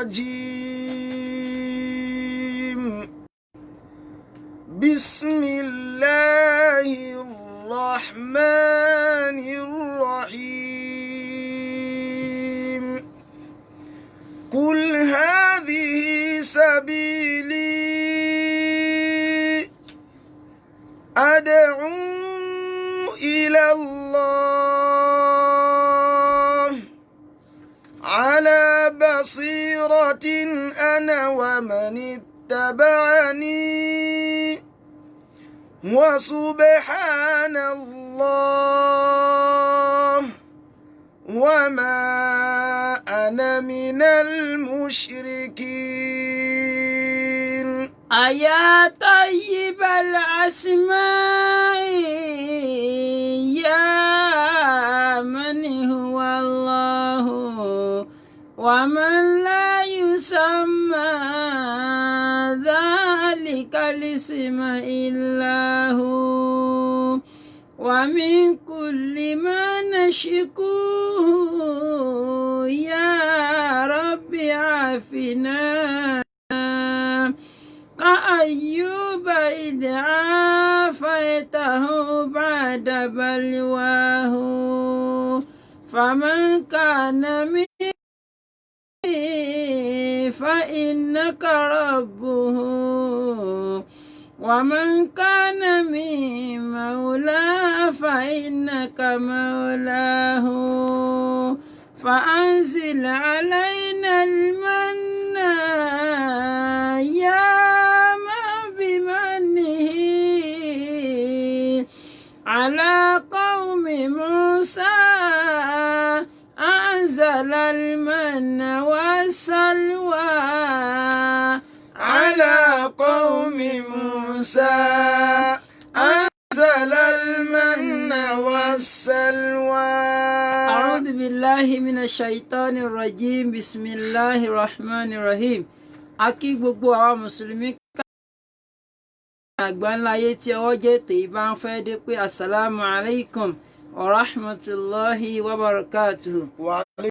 الرجيم. بسم الله الرحمن الرحيم. قل هذه سبيلي أدعو إلى الله على بصيرة أنا ومن اتبعني، وسبحان الله وما أنا من المشركين. أيا طيب الأسماء، يا من هو الله ومن لا يسمى ذلك الاسم إلا هو. ومن كل ما نشكوه يا رب عافنا، كأيوب إذ عافيته بعد بلواه. فمن كان من فإنك ربه، ومن كان من مولاه فإنك مولاه. فأنزل علينا المن يا من بمنه على قوم موسى أنزل المن والسلوى. على قوم موسى أنزل المن والسلوى. أعوذ بالله من الشيطان الرجيم. بسم الله الرحمن الرحيم. A kí gbogbo àwa mùsùlùmí àgbáńlá ayé tí ọwọ́ jẹ́ tèyí bá ń fẹ́ dé pé asalaamu alaykum wa rahmatulahi wa barakatuhu. وعليكم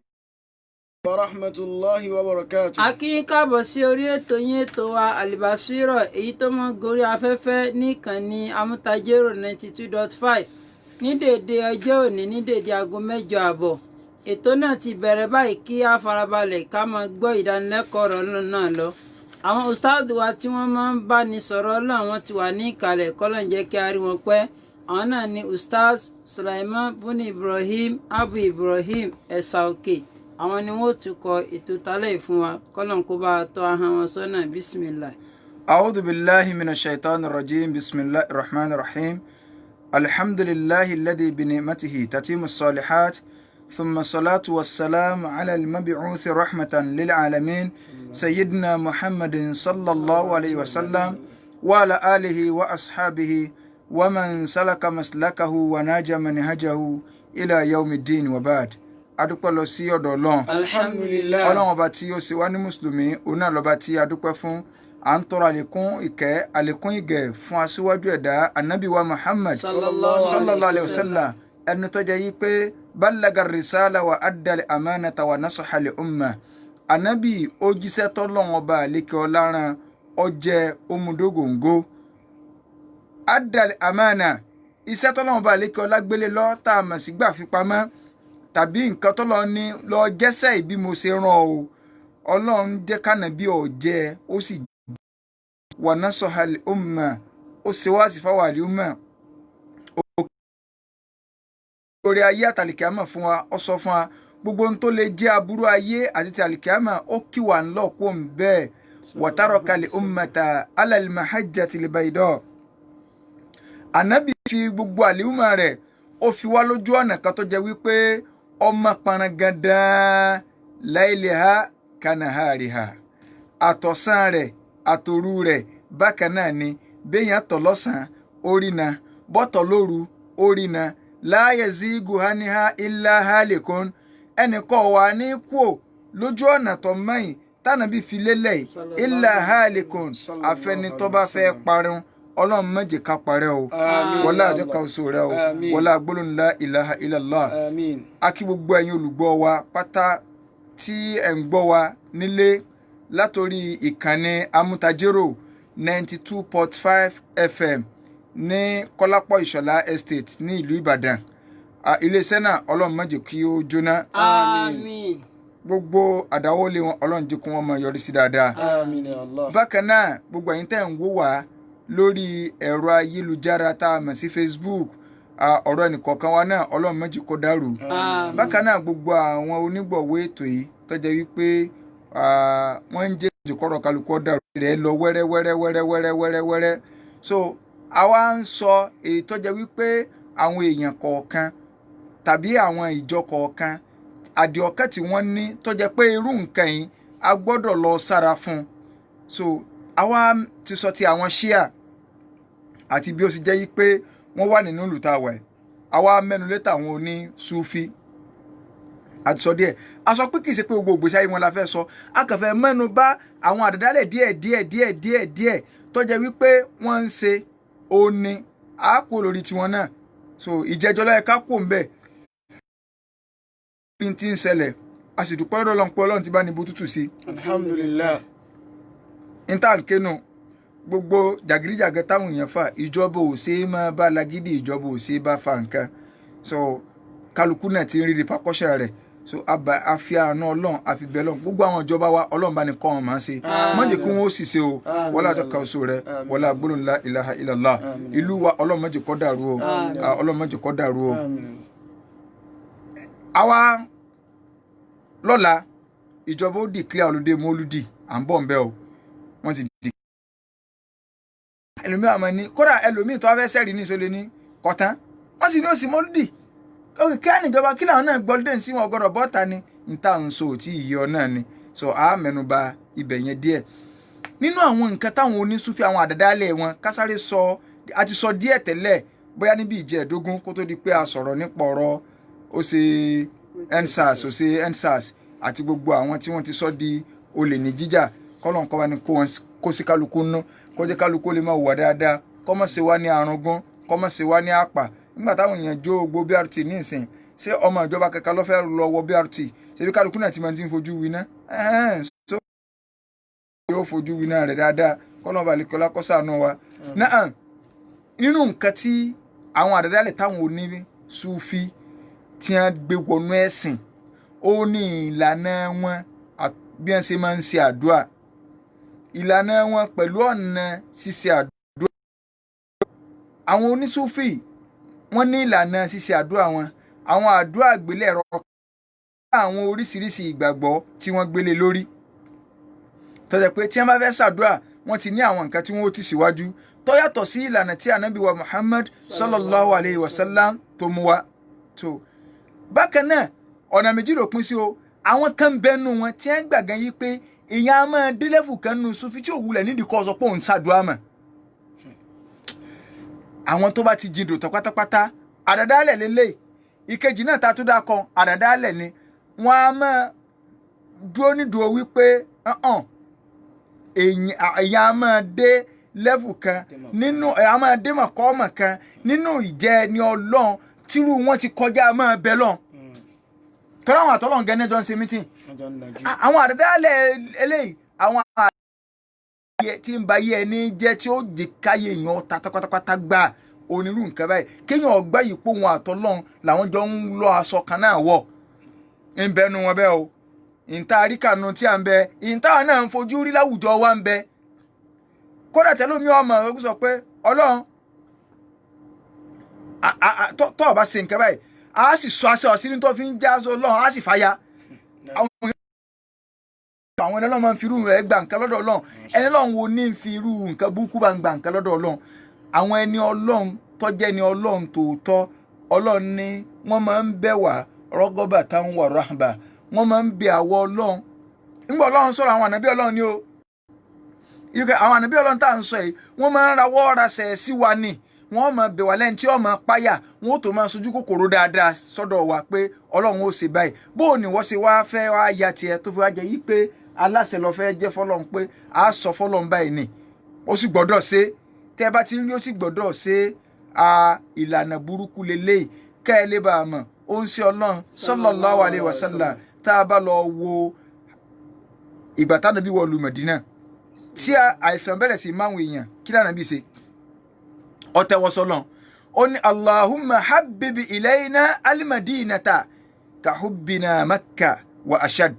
ورحمة الله وبركاته. A kí yín káàbọ̀ sí orí ètò yín, ètò wa, Alibasiro, èyí tó mọ́ gorí afẹ́fẹ́ ní ìkànnì Amútajérò 92.5 ní dèdè ọjọ́ òní ní dèdè aago 8:30. Ètò náà ti bẹ̀rẹ̀ báyìí. Kí á farabalẹ̀ ká máa gbọ́ ìdánilẹ́kọ̀ọ́ ọ̀rọ̀ Ọlọ́run náà lọ. Àwọn ustaad wa tí wọ́n máa ń bá ní sọ̀rọ̀ Ọlọ́run, àwọn ti wà ní ìkàlẹ̀. Kọ́lọ̀ ń jẹ́ kí a rí wọn pẹ́. Àwọn náà ni Ustaz Sulaiman Buni Ibrahim Abu Ibrahim Ẹ̀sà Òkè. Àwọn ni wọ́n tukọ̀ ètò tálẹ̀ fún wa. Kọ́lọ̀ kó bá a tọ́ ahọ́n wọn sọ́nà. Bismillah. أعوذ بالله من الشيطان الرجيم. بسم الله الرحمن الرحيم. الحمد لله الذي بنعمته تتم الصالحات، ثم الصلاة والسلام على المبعوث رحمة للعالمين، سيدنا محمد صلى الله عليه وسلم، وعلى آله وأصحابه ومن سلك مسلكه ونهج منهجه إلى يوم الدين، وبعد. Adúpẹ́ lọ sí ọ̀dọ̀ Ọlọ́run. Alhamdulillah. Ọlọ́run ọba tí ó ṣe wá ní mùsùlùmí, òun náà lọ́ba tí a dúpẹ́ fún. À ń tọrọ àlékún ìkẹ́, àlékún ìgẹ̀ fún aṣíwájú ẹ̀dá, anabi wa Muhammad sallallahu sallallahu alayhi wa sallam, ẹni tó jẹ́ yí pé ballaga risala wa addal amanata wa nasaha li umma. Anabi ó jíṣẹ́ tọ́lọ́run ọba àlékè ọláràn, ó jẹ́ omudógóńgó. Addal amana, iṣẹ́ tọ́lọ́run ọba àlékè ọlá gbélé lọ, tá a mọ̀ sí gbà fipamọ́ tàbí nǹkan tọ́lọ́run ní lọ jẹ́sẹ̀ bí mo ṣe rán o, Ọlọ́run jẹ́ kánàbí ọ̀ jẹ́, ó sì wa nasaha li umma, ó ṣe wá sí fáwọn àlùmọ̀ orí ayé àtàlìkíámà fún wa. Ó sọ fún wa gbogbo ohun tó lè jẹ́ aburú ayé àti ti àlìkíámà, ó kí wà ńlọ kó ń bẹ́ẹ̀. Wa taraka li ummata ala al mahajjati al bayda. Ànábì fi gbogbo àlìhùmà rẹ̀, ó fi wá lójú ọ̀nà kan tó jẹ́ wípé ọmọ parangandan, layliha kanahariha, àtọ̀sán rẹ̀ àtòru rẹ̀ bákan náà ni. Béèyàn tọ̀ lọ́sàn-án, ó rí na, bọ́tọ̀ lóru, ó rí na. La yazigu anha illa halikun. Ẹnìkan wà ní kúò lójú ọ̀nà tó mẹ́yìn tánàbí fi lélẹ̀ yìí, illa halikun, àfẹni tó bá fẹ́ parun. Ọlọ́run má jẹ́ ká parẹ́ o. Àmín. Wọlé àjọkà oṣù rẹ o. Àmín. Wọlé agbólóhùn la ilaha illallah. Àmín. A kí gbogbo ẹ̀yin olùgbọ́ wa pátá tí ẹ̀ ń gbọ́ wa nílé. Látòrí ìkànnì Amútajérò 92.5 FM ní Kọ́lápọ̀ Ìṣọ̀lá Estate ní ìlú Ìbàdàn. Iléeṣẹ́ náà, Ọlọ́run má jẹ́ kí ó jóná. Àmín. Gbogbo àdáwọ́lé wọn, Ọlọ́run jẹ́ kí wọ́n máa yọrí sí dáadáa. Àmín ya Allah. Bákan náà, gbogbo ẹ̀yin tẹ́ ń wò wá lórí ẹ̀rọ ayélujára tá a mọ̀ sí Facebook, ọ̀rọ̀ ẹnìkọ̀ọ̀kan wa náà, Ọlọ́run má jẹ́ kó dàrú. Àmín. Bákan náà, gbogbo àwọn onígbọ̀wọ́ ètò yìí tó jẹ́ wípé wọ́n ń jẹ́ ìjòkọ́rọ̀ kálukú dàrú rẹ̀ lọ wẹ́rẹ́ wẹ́rẹ́ wẹ́rẹ́ wẹ́rẹ́ wẹ́rẹ́ wẹ́rẹ́. So àwa ń sọ èyí tó jẹ́ wípé àwọn èèyàn kọ̀ọ̀kan tàbí àwọn ìjọ kọ̀ọ̀kan, àdìọ́kẹ́ tí wọ́n ní tó jẹ́ pé irú nǹkan yìí a gbọ́dọ̀ lọ sára fún un. So àwa ti sọ ti àwọn Ṣíà àti bí ó sì jẹ́ yí pé wọ́n wà nínú ìlú tá a wà yìí. Àwa mẹ́nu lé tàwọn oní Súfì àti sọ díẹ̀. A sọ pé kì í ṣe pé gbogbo ìgbésí ayé wọn la fẹ́ sọ, a kàn fẹ́ mẹ́nu bà àwọn àdàdálẹ̀ díẹ̀ díẹ̀ díẹ̀ díẹ̀ díẹ̀ tó jẹ́ wípé wọ́n ń ṣe òní a kú lórí tiwọn náà. So ìjẹ́jọ́ ló yẹ ká kó ń bẹ̀ bí n ti ń ṣẹlẹ̀. A sì dúpẹ́ lọ́dọ̀ Ọlọ́run pé Ọlọ́run ti bá ní bùtútù sí. Alhamdulillah. I n tá n kénu gbogbo jàgídíjàgan táwọn èèyàn fà, ìjọba ò ṣe é máa bá lagídí, ìjọba ò ṣe é bá fa nǹkan. So kálukú náà ti ń rí repercussion rẹ̀. So àbá àfi àánú Ọlọ́run, àfi bẹ́ẹ̀ lọ́run, gbogbo àwọn ìjọba wa, Ọlọ́run bá ní kọ́ wọn máa ń ṣe, má jẹ́ kí wọ́n ó sì ṣe o. Àmín. Wọlé àjọ kan oṣù rẹ, Àmín. wọlé agbóhùn la ilaha illallah. Àmín. Ìlú wa, Ọlọ́run má jẹ́ kó dàrú o. Àmín. Ọlọ́run má jẹ́ kó dàrú o. Àmín. Àwa lọ́la, ìjọba ó declare holiday mólúdì. À ń bọ̀ ń bẹ́ o. Wọ́n ti di ẹlòmíì àmọ́ ní kódà ẹlòmíì tó wá fẹ́ sẹ́rìí ní ìṣòlè ní kọ̀tán, wọ́n sì ní òsì mólúdì òkè kí á níjọba kí làwọn náà gbọ́ lóde sí wọn ọgọ́dọ̀ bọ́ta ni níta ń so tí ìyọ náà ni. So a mẹ́nuba ibẹ̀ yẹn díẹ̀ nínú àwọn nǹkan táwọn onísúfì, àwọn àdàdálẹ̀ wọn. Kásáré sọ, a ti sọ díẹ̀ tẹ́lẹ̀ bóyá níbi ìjẹ́ẹ̀dógún kó tó di pé a sọ̀rọ̀ nípa ọ̀rọ̀ ó ṣe EndSARS, ó ṣe EndSARS àti gbogbo àwọn tí wọ́n ti sọ di olè ní jíjà. Kọ́lọ̀ nǹkan bá ní kó wọn kó sí kálukú nú, kó jẹ́ kálukú lè máa hùwà dáadáa, kó má ṣe wá ní arúgún, kó má ṣe wá ní àpà. Nígbà táwọn èèyàn jó gbogbo BRT ní ìsìn, ṣé ọmọ ìjọba kankan ló fẹ́ lọ wọ BRT? Ṣebí kálukú náà ti máa ti ń fojú winá? Ẹ̀hẹ́n, so yóò fojú winá rẹ̀ dáadáa. Kọ́lọ̀ balẹ̀ kọ́lá kó ṣàánú wa náà. Nínú nǹkan tí àwọn àdàdálẹ̀ táwọn oní Súfì tí wọ́n gbé wọnú ẹ̀sìn, ó ní ìlànà wọn bí wọ́n ṣe máa ń ṣe àdúrà, ìlànà wọn pẹ̀lú ọ̀nà ṣíṣe àdúrà. Àwọn onísúfì wọ́n ní ìlànà ṣíṣe àdúrà wọn, àwọn àdúrà àgbélẹ̀rọ, àwọn oríṣiríṣi ìgbàgbọ́ tí wọ́n gbélé lórí tó jẹ́ pé tí wọ́n bá fẹ́ ṣàdúrà, wọ́n ti ní àwọn nǹkan tí wọ́n ó ti síwájú tó yàtọ̀ sí ìlànà tí ànábì wa Muhammad sallallahu alayhi wa sallam tó mú wa. Tó bákan náà, ọ̀nà méjì ló pín sí o. Àwọn kan bẹnu wọn tí wọ́n gbàgán yí pé ìyẹn a máa dé level kan nù Sufi tí ò wulẹ̀ nídìí kọ́ sọ pé òun ṣàdúrà mọ̀. Àwọn tó bá ti jindò tán pátápátá, àdàdálẹ̀ lélẹ̀. Ìkejì náà ta tó dáa kan, àdàdálẹ̀ ni wọ́n á máa dúró nídùú wípé èyàn á máa dé level kan nínú, á máa dé mọ̀kọ́mọ̀ kan nínú ìjẹ́ ẹni Ọlọ́run tírú wọn ti kọjá máa bẹ lọ́n tọ́lá. Àwọn àtọ́lọ́n gẹ́gẹ́ jọ ń ṣe meeting. Àwọn àdàdálẹ̀ eléyìí, àwọn àdàdálẹ̀ tí ń ba yé ẹni jẹ́, tí ó jẹ́ káyé èèyàn ta pátápátá gbà, onírú nǹkan báyìí, kéèyàn ọgbà yìí pé òun àtọ́lọ́n làwọn jọ ń lọ aṣọ kan náà wọ̀ ń bẹnu wọn bẹ́ẹ̀ o. Ìta àríkànú tí à ń bẹ, ìta náà ń fojú rí láwùjọ wa ń bẹ. Kódà tẹlómi ọmọ ogun sọ pé Ọlọ́run tó o bá ṣe nǹkan báyìí, a sì sọ aṣọ ọ̀sìn tó fi ń já aṣọ Ọlọ́run, a sì fàya. Àwọn ẹni Ọlọ́run máa ń fi irú rẹ̀ gba nǹkan lọ́dọ̀ Ọlọ́run. Ẹni Ọlọ́run wo ní ń fi irú nǹkan burúkú bá ń gba nǹkan lọ́dọ̀ Ọlọ́run? Àwọn ẹni Ọlọ́run tó jẹ́ ẹni Ọlọ́run tòótọ́, Ọlọ́run ní wọ́n máa ń bẹ̀ wá rọ́gọ́bà táwọn wà ráhàbà, wọ́n máa ń bẹ àwọ Ọlọ́run. Nígbà Ọlọ́run sọ̀rọ̀ àwọn ànábì Ọlọ́run ni o, àwọn ànábì Ọlọ́run tá à ń sọ yìí, wọ́n máa ń rawọ́ rasẹ̀ sí wa ni, wọ́n máa bẹ̀ wá lẹ́yìn tí wọ́n máa páyà, wọ́n ó tó máa sojú kòkòrò dáadáa sọ́dọ̀ wa pé Ọlọ́run ó ṣe báyìí. Bó o ní wọ́n ṣe wá fẹ́ wá ya tiẹ̀ tó fi wá jẹ yí pé aláṣẹ lọ fẹ́ jẹ́ fọlọ́run, pé a sọ fọlọ́run báyìí ni ó sì gbọ́dọ̀ ṣe, tẹ́ bá ti ń rí ó sì gbọ́dọ̀ ṣe. A ìlànà burúkú leléyìí. Kẹ́ ẹ lè bá a mọ̀, ó ń ṣe Ọlọ́run sallallahu alaihi wasallam. Tá a bá lọ wo Ìgbà tánàbí wọlú Mẹdínà tí àìsàn bẹ̀rẹ̀ sí máwọn èèyàn, kí lànàbí ṣe? Ó tẹ́wọ́ sọ́lọ́run, ó ní Allahumma habbibi ilayna alimadinata ka hubbina Makka wa ashad.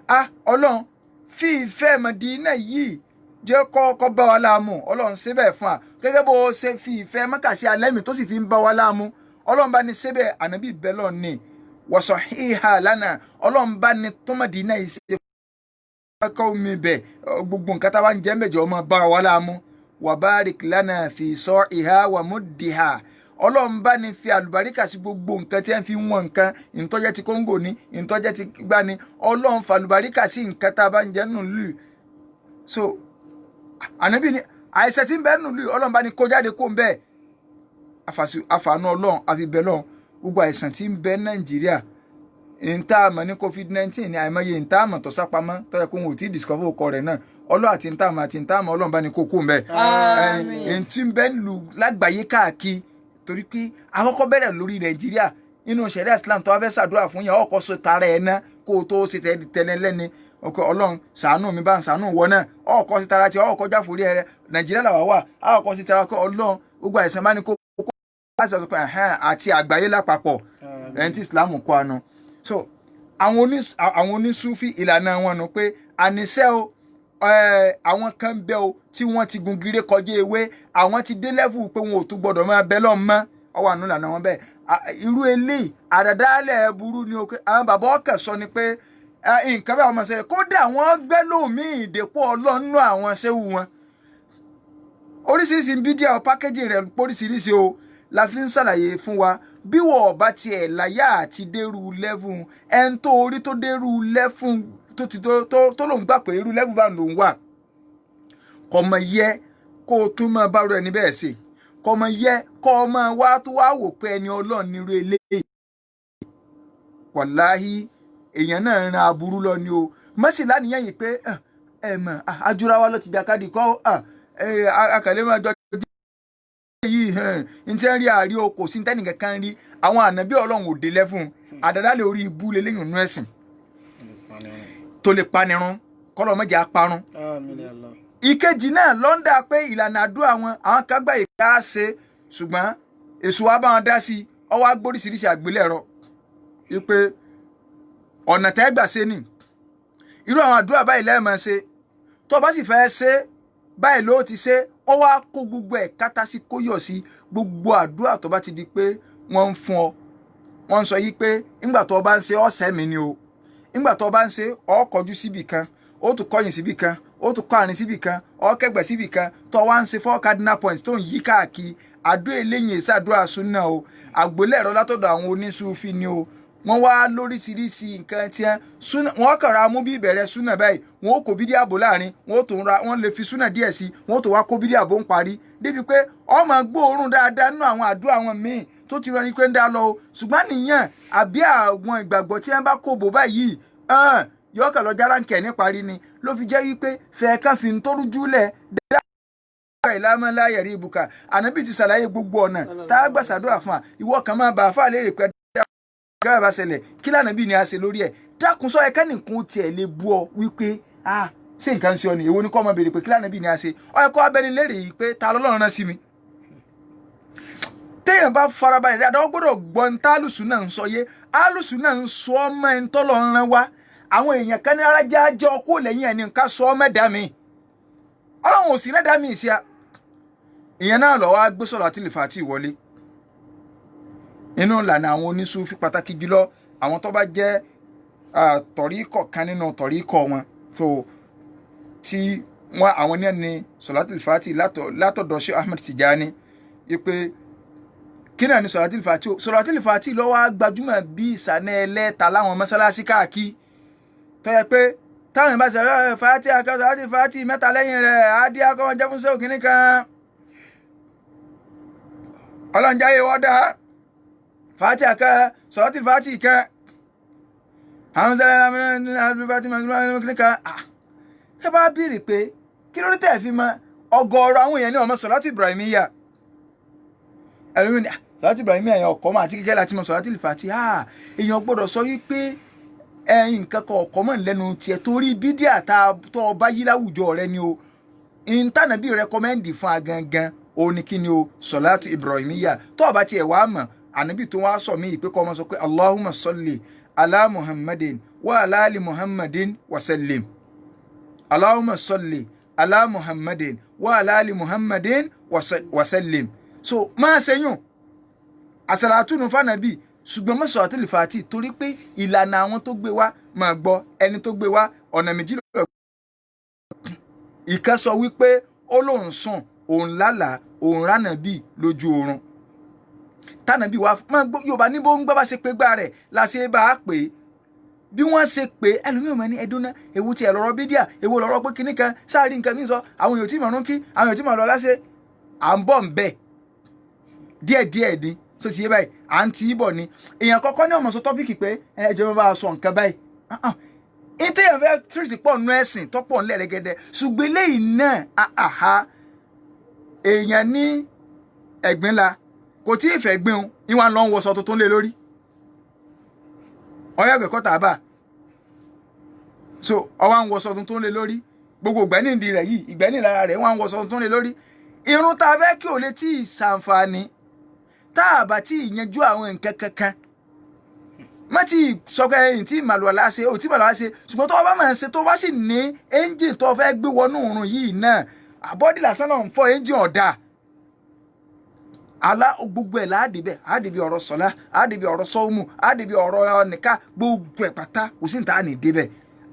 Ah, Ọlọ́run, fi ìfẹ́ Mẹdínà yìí jẹ́ kọ́kọ́ bá wa láàmú. Ọlọ́run ṣe bẹ́ẹ̀ fún wa gẹ́gẹ́ bó ṣe fi ìfẹ́ Mẹ́kà sí alẹ́ mi tó sì fi ń bá wa láàmú. Ọlọ́run bá ní ṣe bẹ́ẹ̀. Ànábì bẹ́ẹ̀ lọ́ọ̀ ní wọ̀sọ̀ híhà lánàá. Ọlọ́run bá ní tó Mẹdínà yìí ṣe kọ́ omi bẹ̀, gbogbo nǹkan tá a bá ń jẹ́ mẹ́jọ ọmọ bá wa láàmú. Wà barik lana fi sa'iha wà muddiha. Ọlọ́run bá ní fi àlùbáríkà sí gbogbo nǹkan tí wọ́n fi ń wọ̀n nǹkan, ìtọ́jẹ́ ti kóńgò ní, ìtọ́jẹ́ ti gbá ní. Ọlọ́run fa àlùbáríkà sí nǹkan tá a bá ń jẹ́ nù lù. So ànábì ni àìsàn tí ń bẹ nù lù, Ọlọ́run bá ní kó jáde kó ń bẹ́ẹ̀. Àfààní Ọlọ́run àfi bẹ́ẹ̀ lọ́run, gbogbo àìsàn tí ń bẹ Nàìjíríà, ntaama ní COVID-19 ní àìmọye ntaama tó sápamọ́ tó yẹ kó wọn ò tí ì discover ọkọ rẹ̀ náà. Ọlọ́run àti ntaama àti ntaama, Ọlọ́run bá ní kó kó ń bẹ́ẹ̀. Àmín. Ntí ń bẹ lù lágbàáyé káàkiri, torí pé àkọ́kọ́ bẹ̀rẹ̀ lórí Nàìjíríà. Inú sẹ̀ríà Islam, tó wá fẹ́ ṣàdúrà fún yẹn, ọkọ̀ sọ tara ẹ̀ ná kó o tó ṣe tẹ́lẹ̀ lẹ́ni ọkọ̀. Ọlọ́run ṣàánú mi, bá ń ṣàánú wọ náà. Ọkọ̀ sí tara tí ọkọ̀ jáforí ẹ. Nàìjíríà làwà wà, ọkọ̀ sí tara kọ́. Ọlọ́run, gbogbo àìsàn bá ní kó kó láti sọ pé àti àgbáyé lápapọ̀, ẹni tí Islam kọ́ àná. So àwọn onísúfì, ìlànà wọn nù pé àníṣe o, àwọn kan bẹ o tí wọ́n ti gun gire kọjá ewé, àwọn ti dé level pé wọn ò tún gbọdọ̀ máa bẹ lọ́n mọ́. Ọwọ́ àánú lànà wọn bẹ́ẹ̀. Irú eléyìí, àdàdálẹ̀ burú ni o. Pé àwọn bàbá ọkàn sọ ni pé nǹkan bẹ́ẹ̀ ọmọ sẹ́yìn, kódà wọ́n gbẹ́ lómìn ìdẹ́pọ̀ ọlọ́nù àwọn ṣéwù wọn oríṣiríṣi bídíà pákéjì rẹ̀ póríṣiríṣi o. La fi ń ṣàlàyé fún wa, bí wọ́n ọba tiẹ̀ láyà àti dérú level ẹn tó orí tó dérú level tó ti tó lòún gbà pé irú level bá ń lòún wà, kò mọ̀ yẹ kó o tún máa bá ru ẹni bẹ́ẹ̀ ṣe. Kò mọ̀ yẹ kó o máa wá tó wá wò pé ẹni Ọlọ́run nírú eléyìí. Wàláhí, èèyàn náà ń ran aburú lọ ni o. Mọ́sí lánìyàn yìí pé ẹ mọ̀ ajúra wa ló ti jàkadì kọ́ akàlẹ́ máa jọ yìí n tẹ́ ń rí àárí o, kò sí tẹ́nìkan kan rí. Àwọn ànábì Ọlọ́run ò dé lẹ́fún àdàdálẹ̀ orí ibú lélẹ́yìn nínú ẹ̀sìn tó lè panirun, kọ́lọ́ mọ́jà parun. Àmín ya Allah. Ìkejì náà lọ́ndà pé ìlànà àdúrà wọn, àwọn kan gbà ìka ṣe, ṣùgbọ́n èso wa bá wọn dá sí i, ọwọ́ agbóríṣiríṣi àgbélẹ̀rọ wípé ọ̀nà tẹ́ gbà ṣe ni irú àwọn àdúrà báyìí lẹ́ẹ̀mọ́ ṣe, tó o bá sì fẹ́ ṣe báyìí ló ti ṣe. Ó wá kó gbogbo ẹ̀ kátá sí kó yọ̀ sí gbogbo àdúrà tó bá ti di pé wọ́n ń fún ọ, wọ́n ń sọ yí pé ńgbà tó o bá ń ṣe ọ̀sẹ̀ mi ni o, ńgbà tó o bá ń ṣe, ọ kọjú síbì kan, ó tún kọ̀yìn síbì kan, ó tún kọ àárín síbì kan, ó kẹ̀gbẹ́ síbì kan, tó wá ń ṣe four cardinal points tó ń yí káàkiri. Àdó eléyìí ìsàdúrà súnà o, àgbélẹ̀rọ látọ̀dọ̀ àwọn oníṣúfì ni o. Wọ́n wá lóríṣiríṣi nǹkan tí wọ́n súnà, wọ́n kàn ra mú bí ìbẹ̀rẹ̀ súnà báyìí, wọ́n ó kó bídí àbò láàrin, wọ́n ó tún ra, wọ́n lè fi súnà díẹ̀ sí, wọ́n ó tún wá kó bídí àbò ń parí débi pé ọmọ gbóòórùn dáadáa nínú àwọn àdúrà wọn míì tó ti rọrin pé ń dá lọ o. Ṣùgbọ́n nìyẹn àbí àwọn ìgbàgbọ́ tí wọ́n bá kó bò báyìí yóò kàn lọ járáǹkẹ̀ níparí ni. Ló fi jẹ́ wípé fẹ̀ẹ́kan fi ń tórújú lẹ̀ dá ìlàmọ́lá yẹ̀rí ibùkà. Ànábì ti ṣàlàyé gbogbo ọ̀nà tá a gbà ṣàdúrà fún wa. Ìwọ kan máa bá a fà léèrè pé gábà bá ṣẹlẹ̀, kí lànà bí ni a ṣe lórí ẹ̀? Dákun, sọ ẹ̀ka nìkan tiẹ̀ lè bú ọ wípé ah, ṣé nǹkan ṣe ọ ni? Èwo ni kọ́ ọmọ béèrè pé kí lànà bí ni a ṣe? Ọ ẹ̀kọ́ abẹ́ni léèrè yìí pé ta lọ́lọ́run rán sí mi. Téèyàn bá farabalẹ̀ dáadáa, ó gbọ́dọ̀ gbọ́ ní tá alùsùn náà ń sọ yé. Alùsùn náà ń sọ ọmọ ẹni tọ́lọ́ ń rán wá. Àwọn èèyàn kan ní arájá jẹ́ ọkọ lẹ́yìn ẹni nǹkan sọ ọmọ ẹ̀dá mi, Ọlọ́run ò sí ẹ̀dá mi ìṣe ìyẹn náà lọ́wọ́ á gbé sọ̀rọ̀ àti lè fà á tì wọlé inú ìlànà àwọn onísúfí, pàtàkì jùlọ àwọn tó bá jẹ́ tọ̀ríkọ̀ kan nínú tọ̀ríkọ̀ wọn tó tí wọn àwọn ní ẹni sọ̀látìlì fàtì látọ̀dọ̀ Sheikh Ahmed Tijani, wípé kí náà ni sọ̀látìlì fàtì o. Sọ̀látìlì fàtì ló wá gbajúmọ̀ bí ìsànà ẹlẹ́ta láwọn mọ́sálásí káàkiri, tó yẹ pé táwọn ìbá sọ̀rọ̀ fàtì akọ́ sọ̀látìlì fàtì mẹ́ta lẹ́yìn rẹ̀ adé akọ́mọjẹ́ fún sẹ́wọ̀n kìíní kan ọlọ́njáyé wọ́n dá fàtì akọ́ sọ̀látìlì fàtì kan àwọn sẹ́lẹ̀ kan. Ẹ bá béèrè pé kí ló dé tẹ̀ fi mọ ọ̀gọ̀ọ̀rọ̀ àwọn èèyàn ní ọmọ sọ̀látù Ibrahimiyya? Ẹlòmíràn ní sọ̀látù Ibrahimiyya yẹn ọkọ̀ mọ́ àti kékeré láti mọ sọ̀látù fàtì. Èèyàn gbọ́dọ̀ sọ wípé Ẹ̀yin nǹkan kan ọ̀kọ́ mọ̀ lẹ́nu tiẹ̀ torí bídíà tó o bá yí láwùjọ rẹ ni o. Ìntànàbí rẹkọmẹ́ndì fún agangan òun ni kí ni o, sọ̀láàtù ibrahimiya. Tó o bá tiẹ̀ wá mọ̀, ànábì tó wá sọ mí pé kọ́ ọmọ sọ pé Allahumma salli ala Muhammadin wa ala ali Muhammadin wa sallim. Allahumma salli ala Muhammadin wa ala ali Muhammadin wa sallim. So máa ṣẹ́yùn àsàlátù nù fànàbì, ṣùgbọ́n mọ́ sọ̀rọ̀ fàtì torí pé ìlànà àwọn tó gbé wá máa gbọ́ ẹni tó gbé wá ọ̀nà méjì lọ́wọ́. Ìkan sọ wípé ó lóun sùn, òun lálàá, òun ránàbì lójú oorun. Tànàbì wá máa gbọ́ Yorùbá ní bó ń gbọ́ bá ṣe pé gbá rẹ̀ la ṣe bá a pè é. Bí wọ́n ṣe pé ẹlòmíràn máa ní ẹdún náà, èwo tiẹ̀ lọ́rọ̀ bídíà, èwo lọ́rọ̀ pé kinní kan sáà rí nǹkan mi sọ, àwọn èèyàn tí màá rún kí, àwọn èèyàn tí màá lọ láṣẹ. À ń bọ̀ ń bẹ̀ díẹ̀díẹ̀ ni tó ti yé báyìí, à ń ti bọ̀ ni. Èèyàn kọ́kọ́ ní ọmọ sọ tọ́pìkì pé ẹjọ́ bá sọ nǹkan báyìí. Ètò èèyàn fẹ́ tírìtì pọ̀ nú ẹ̀sìn tọ́pọ̀ ńlẹ̀ rẹ́gẹ́dẹ́, ṣùgbọ́n eléyìí náà àhá èèyàn ní ẹ̀gbin la kò tí ì fẹ́ gbin o, ìwọ̀n lọ ń wọṣọ tuntun lé lórí ọyọ́ ẹ̀kọ́ tàbá. So ọwọ́ ń wọṣọ tuntun lé lórí, gbogbo ìgbẹ́ni ìdí rẹ̀ yìí, ìgbẹ́ni lára rẹ̀, wọ́n ń wọṣọ tuntun lé lórí. Irun tá a fẹ́ kí ò lè tí ì ṣàǹfààní tá a bá tí ì yanjú àwọn nǹkan kankan. Má tí ì sọ pé ẹyìn tí màlúwàlá ṣe ò tí màlúwàlá ṣe, ṣùgbọ́n tó o bá máa ṣe tó bá sì ní ẹ́ńjìn tó o fẹ́ gbé wọnú òrùn yìí náà, àbọ́dì lásán náà ń fọ ẹ́ńjìn ọ̀dà alá gbogbo ẹ̀ láàdìbẹ̀, àdìbí ọ̀rọ̀ sọ̀lá, àdìbí ọ̀rọ̀ sọ́ọ̀mù, àdìbí ọ̀rọ̀ nìka, gbogbo ẹ̀ pátá kò sí níta ní débẹ̀.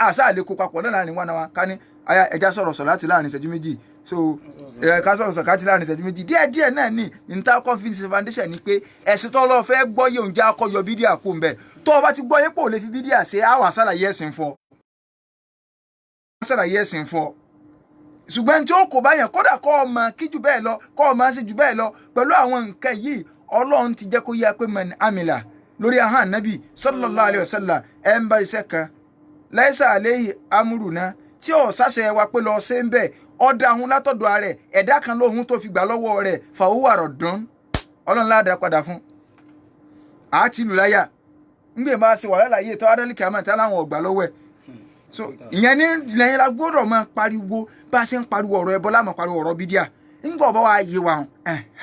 Àṣà àlè kó papọ̀ náà láàrin wọn náà ká ní ẹja sọ̀rọ̀ sọ̀lá ti láàrin ìṣẹ́jú méjì. So ká sọ̀rọ̀ sọ̀ká ti láàrin ìṣẹ́jú méjì díẹ̀díẹ̀ náà ní níta confidence foundation ni pé ẹ̀sìn tó lọ́ọ́ fẹ́ gbọ́ yé oúnjẹ akọ́yọ bídíà kó ń bẹ̀. Tó o bá ti gbọ́ yé pò lè fi bídíà ṣe, á wà sàlàyé ẹ̀sìn fún ọ. Sàlàyé ẹ̀sìn fún ọ. Ṣùgbọ́n tí ó kò bá yẹn, kódà kọ́ ọmọ kí jù bẹ́ẹ̀ lọ, kọ́ ọmọ ṣe jù bẹ́ẹ̀ lọ pẹ̀lú àwọn nǹkan yìí, Ọlọ́run ti jẹ́ kó yá pé man amila lórí ahọ́n ànábì sallallahu alayhi wa sallam ẹ̀ ń bá iṣẹ́ kan laisa alayhi amruna tí ò sáṣẹ wa pé lọ ṣe ń bẹ̀, ọ̀dà ahun látọ̀dọ̀ rẹ̀, ẹ̀dá kan lóhun tó fi gbà lọ́wọ́ rẹ̀ fàwọ́wà rọ̀dún, Ọlọ́run ládàá padà fún. Àti ìlú láyà ńgbè bá ṣe wà lálàyé tó adálìkì àmọ́ ìta láwọn ọ̀gbà lọ́wọ́ ẹ̀. So ìyẹn ní lẹ́yìn la gbọ́dọ̀ máa pariwo bá a ṣe ń pariwo ọ̀rọ̀ ẹbọ láàmú pariwo ọ̀rọ̀ bídíà. Ńgbà ọba wa yé wa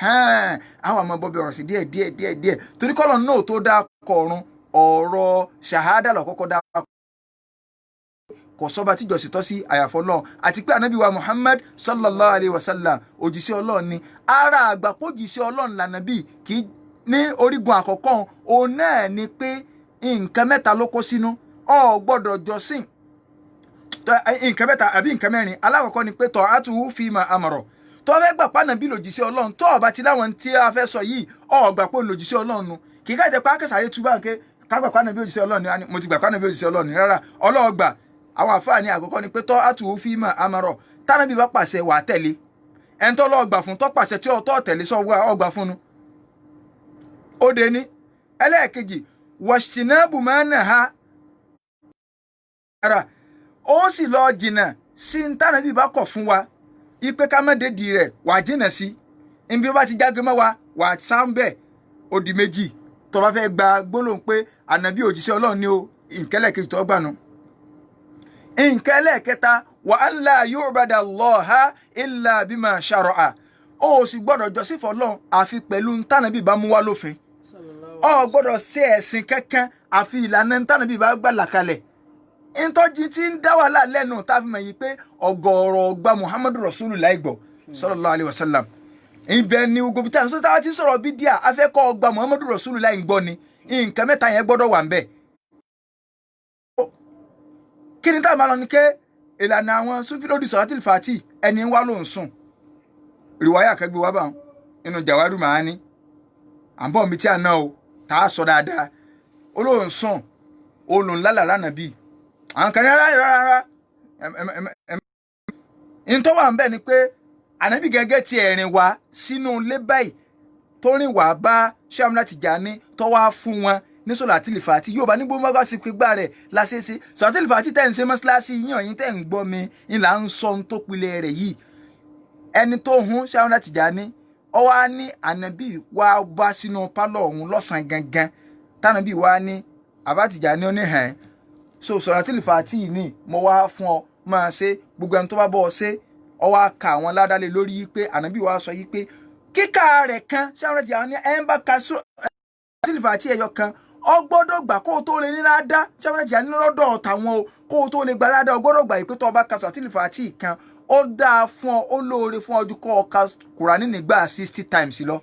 hàn, àwọn àmọ́ bọ́bí ọ̀rọ̀ sí díẹ̀ díẹ̀ díẹ̀ díẹ̀ torí kọ́lọ̀ náà tó dá kọ̀ọ̀run ọ̀rọ̀ ṣàhádà lọ́kọ́kọ́ dá kò sọ́ba tíjọ́sìn tọ́ sí àyàfọ́ Ọlọ́run, àti pé ànábì wa Muhammad sallallahu alayhi wa sallam òjíṣẹ́ Ọlọ́run ni. Ara àgbàpọ̀ òjíṣẹ́ Ọlọ́run lànàbí kì í ní orígun àkọ́kọ́ òun náà ni pé nǹkan mẹ́ta ló kó sínú, o gbọ́dọ̀ jọ́sìn nǹkan mẹ́ta àbí nǹkan mẹ́rin. Alákọ̀ọ́kọ́ ni pé tọ́ àtúwú fi mà àmọ̀rọ̀ tó fẹ́ gbà pànàbí lòjíṣẹ́ Ọlọ́run, tó ọba ti láwọn tí a fẹ́ sọ yìí ó gbà pé lòjíṣẹ́ Ọlọ́run nu kì í ká jẹ́ pé akẹ́sàárẹ́ túbà ń ké ká gbà pànàbí òjíṣẹ́ Ọlọ́run ni mo ti gbà pànàbí òjíṣẹ́ Ọlọ́run ni rárá ọlọ́ọ̀gbà. Àwọn àfáà ní àkọ́kọ́ ni pé tọ́ àtúwú fi mà àmọ̀rọ̀ tánàbí bá pàṣẹ wà á tẹ̀lé ẹni tó lọ́ọ̀gbà fún tó pàṣẹ tí ọ̀tọ̀ tẹ̀lé sọ ọgbà fún nu. Ó de ní ẹlẹ́ẹ̀kejì wọ̀ṣìnàbù máa ń nà ha ara ó sì lọ jìnnà sí ní tánàbí bá kọ̀ fún wa ipe ká má dédìí rẹ̀ wà jìnnà sí ibi ó bá ti jágbe mọ́ wa wà sá ń bẹ̀. Ó di méjì tó bá fẹ́ gba gbólóhùn pé ànàbí òjíṣẹ́ Ọlọ́run ni o, nǹkan ẹlẹ́ẹ̀kejì tó gbà nù. Nǹkan ẹlẹ́ẹ̀kẹta wa an la yu'bada Allaha illa bima shara'a, ó sì gbọ́dọ̀ jọ́sìn fọ́lọ́run àfi pẹ̀lú ntànàbí bá mú wá lófin. Ó gbọ́dọ̀ ṣe ẹ̀sìn kankan àfi ìlànà ntànàbí bá gbà làkalẹ̀. Ntọ́jú tí ń dá wàhálà lẹ́nu tá a fi mọ̀ yìí pé ọ̀gọ̀ọ̀rọ̀ ọgbà Muhammadu Rasulullah gbọ́ sallallahu alayhi wa sallam. Ibẹ̀ ni gbogbo tí a sọ táwa ti sọ̀rọ̀ bídíà afẹ́kọ̀ ọgbà Muhammadu Rasulullah gbọ́ ni nǹkan mẹ́ta yẹn gbọ́dọ̀ wà ń bẹ̀. Kí ni táwọn máa lọ ni ké ìlànà àwọn Sufi lórí Salatul Fati ẹni wá ló ń sùn rìwáyà kẹgbẹ́ wá bá wọn nínú Jawaru Maani à ń bọ̀ mi tí a ná o tá a sọ dáadáa ó ló ń sùn olùńlá nàbí àwọn kan ní rárá rárá ntọ́ wà ń bẹ̀ ni pé ànábì gẹ́gẹ́ ti ẹ̀rìn wá sínú ilé báyìí tó rìn wá bá Ṣéhù Tìjàní tó wá fún wọn ní Salatul Fati. Yóò bá ní gbogbo bá sì pé gbà rẹ̀ láṣẹṣe Salatul Fati tẹ̀ ń ṣe mọ́ṣáláṣí yíyan yín tẹ̀ ń gbọ́ mi ń là ń sọ tó pilẹ̀ rẹ̀ yìí. Ẹni tó hun Ṣéhù Tìjàní ó wá ní ànábì wá bá sínú pálọ̀ ọ̀hún lọ́sàn-án gangan tànábì wá ní Àbá Tìjàní ó ní hàn So Salatul Fati ní mo wá fún ọ máa ṣe gbogbo ẹni tó bá bọ́ ọ ṣe ọ wá ka àwọn ládàlẹ́ lórí yìí pé ànábì wa sọ yìí pé kíkà rẹ̀ kan ṣé àwọn ẹ̀jẹ̀ àwọn ní ẹ̀ ń bá ka Salatul Fati ẹyọ kan ọ gbọ́dọ̀ gbà kó o tó lè ní ládá ṣé àwọn ẹ̀jẹ̀ ní lọ́dọ̀ tàwọn o kó o tó lè gba ládá o gbọ́dọ̀ gbà yìí pé tó o bá ka Salatul Fati kan ó dáa fún ọ ó lóore fún ọ ju kó o ka Kùránì nígbà 60 times lọ.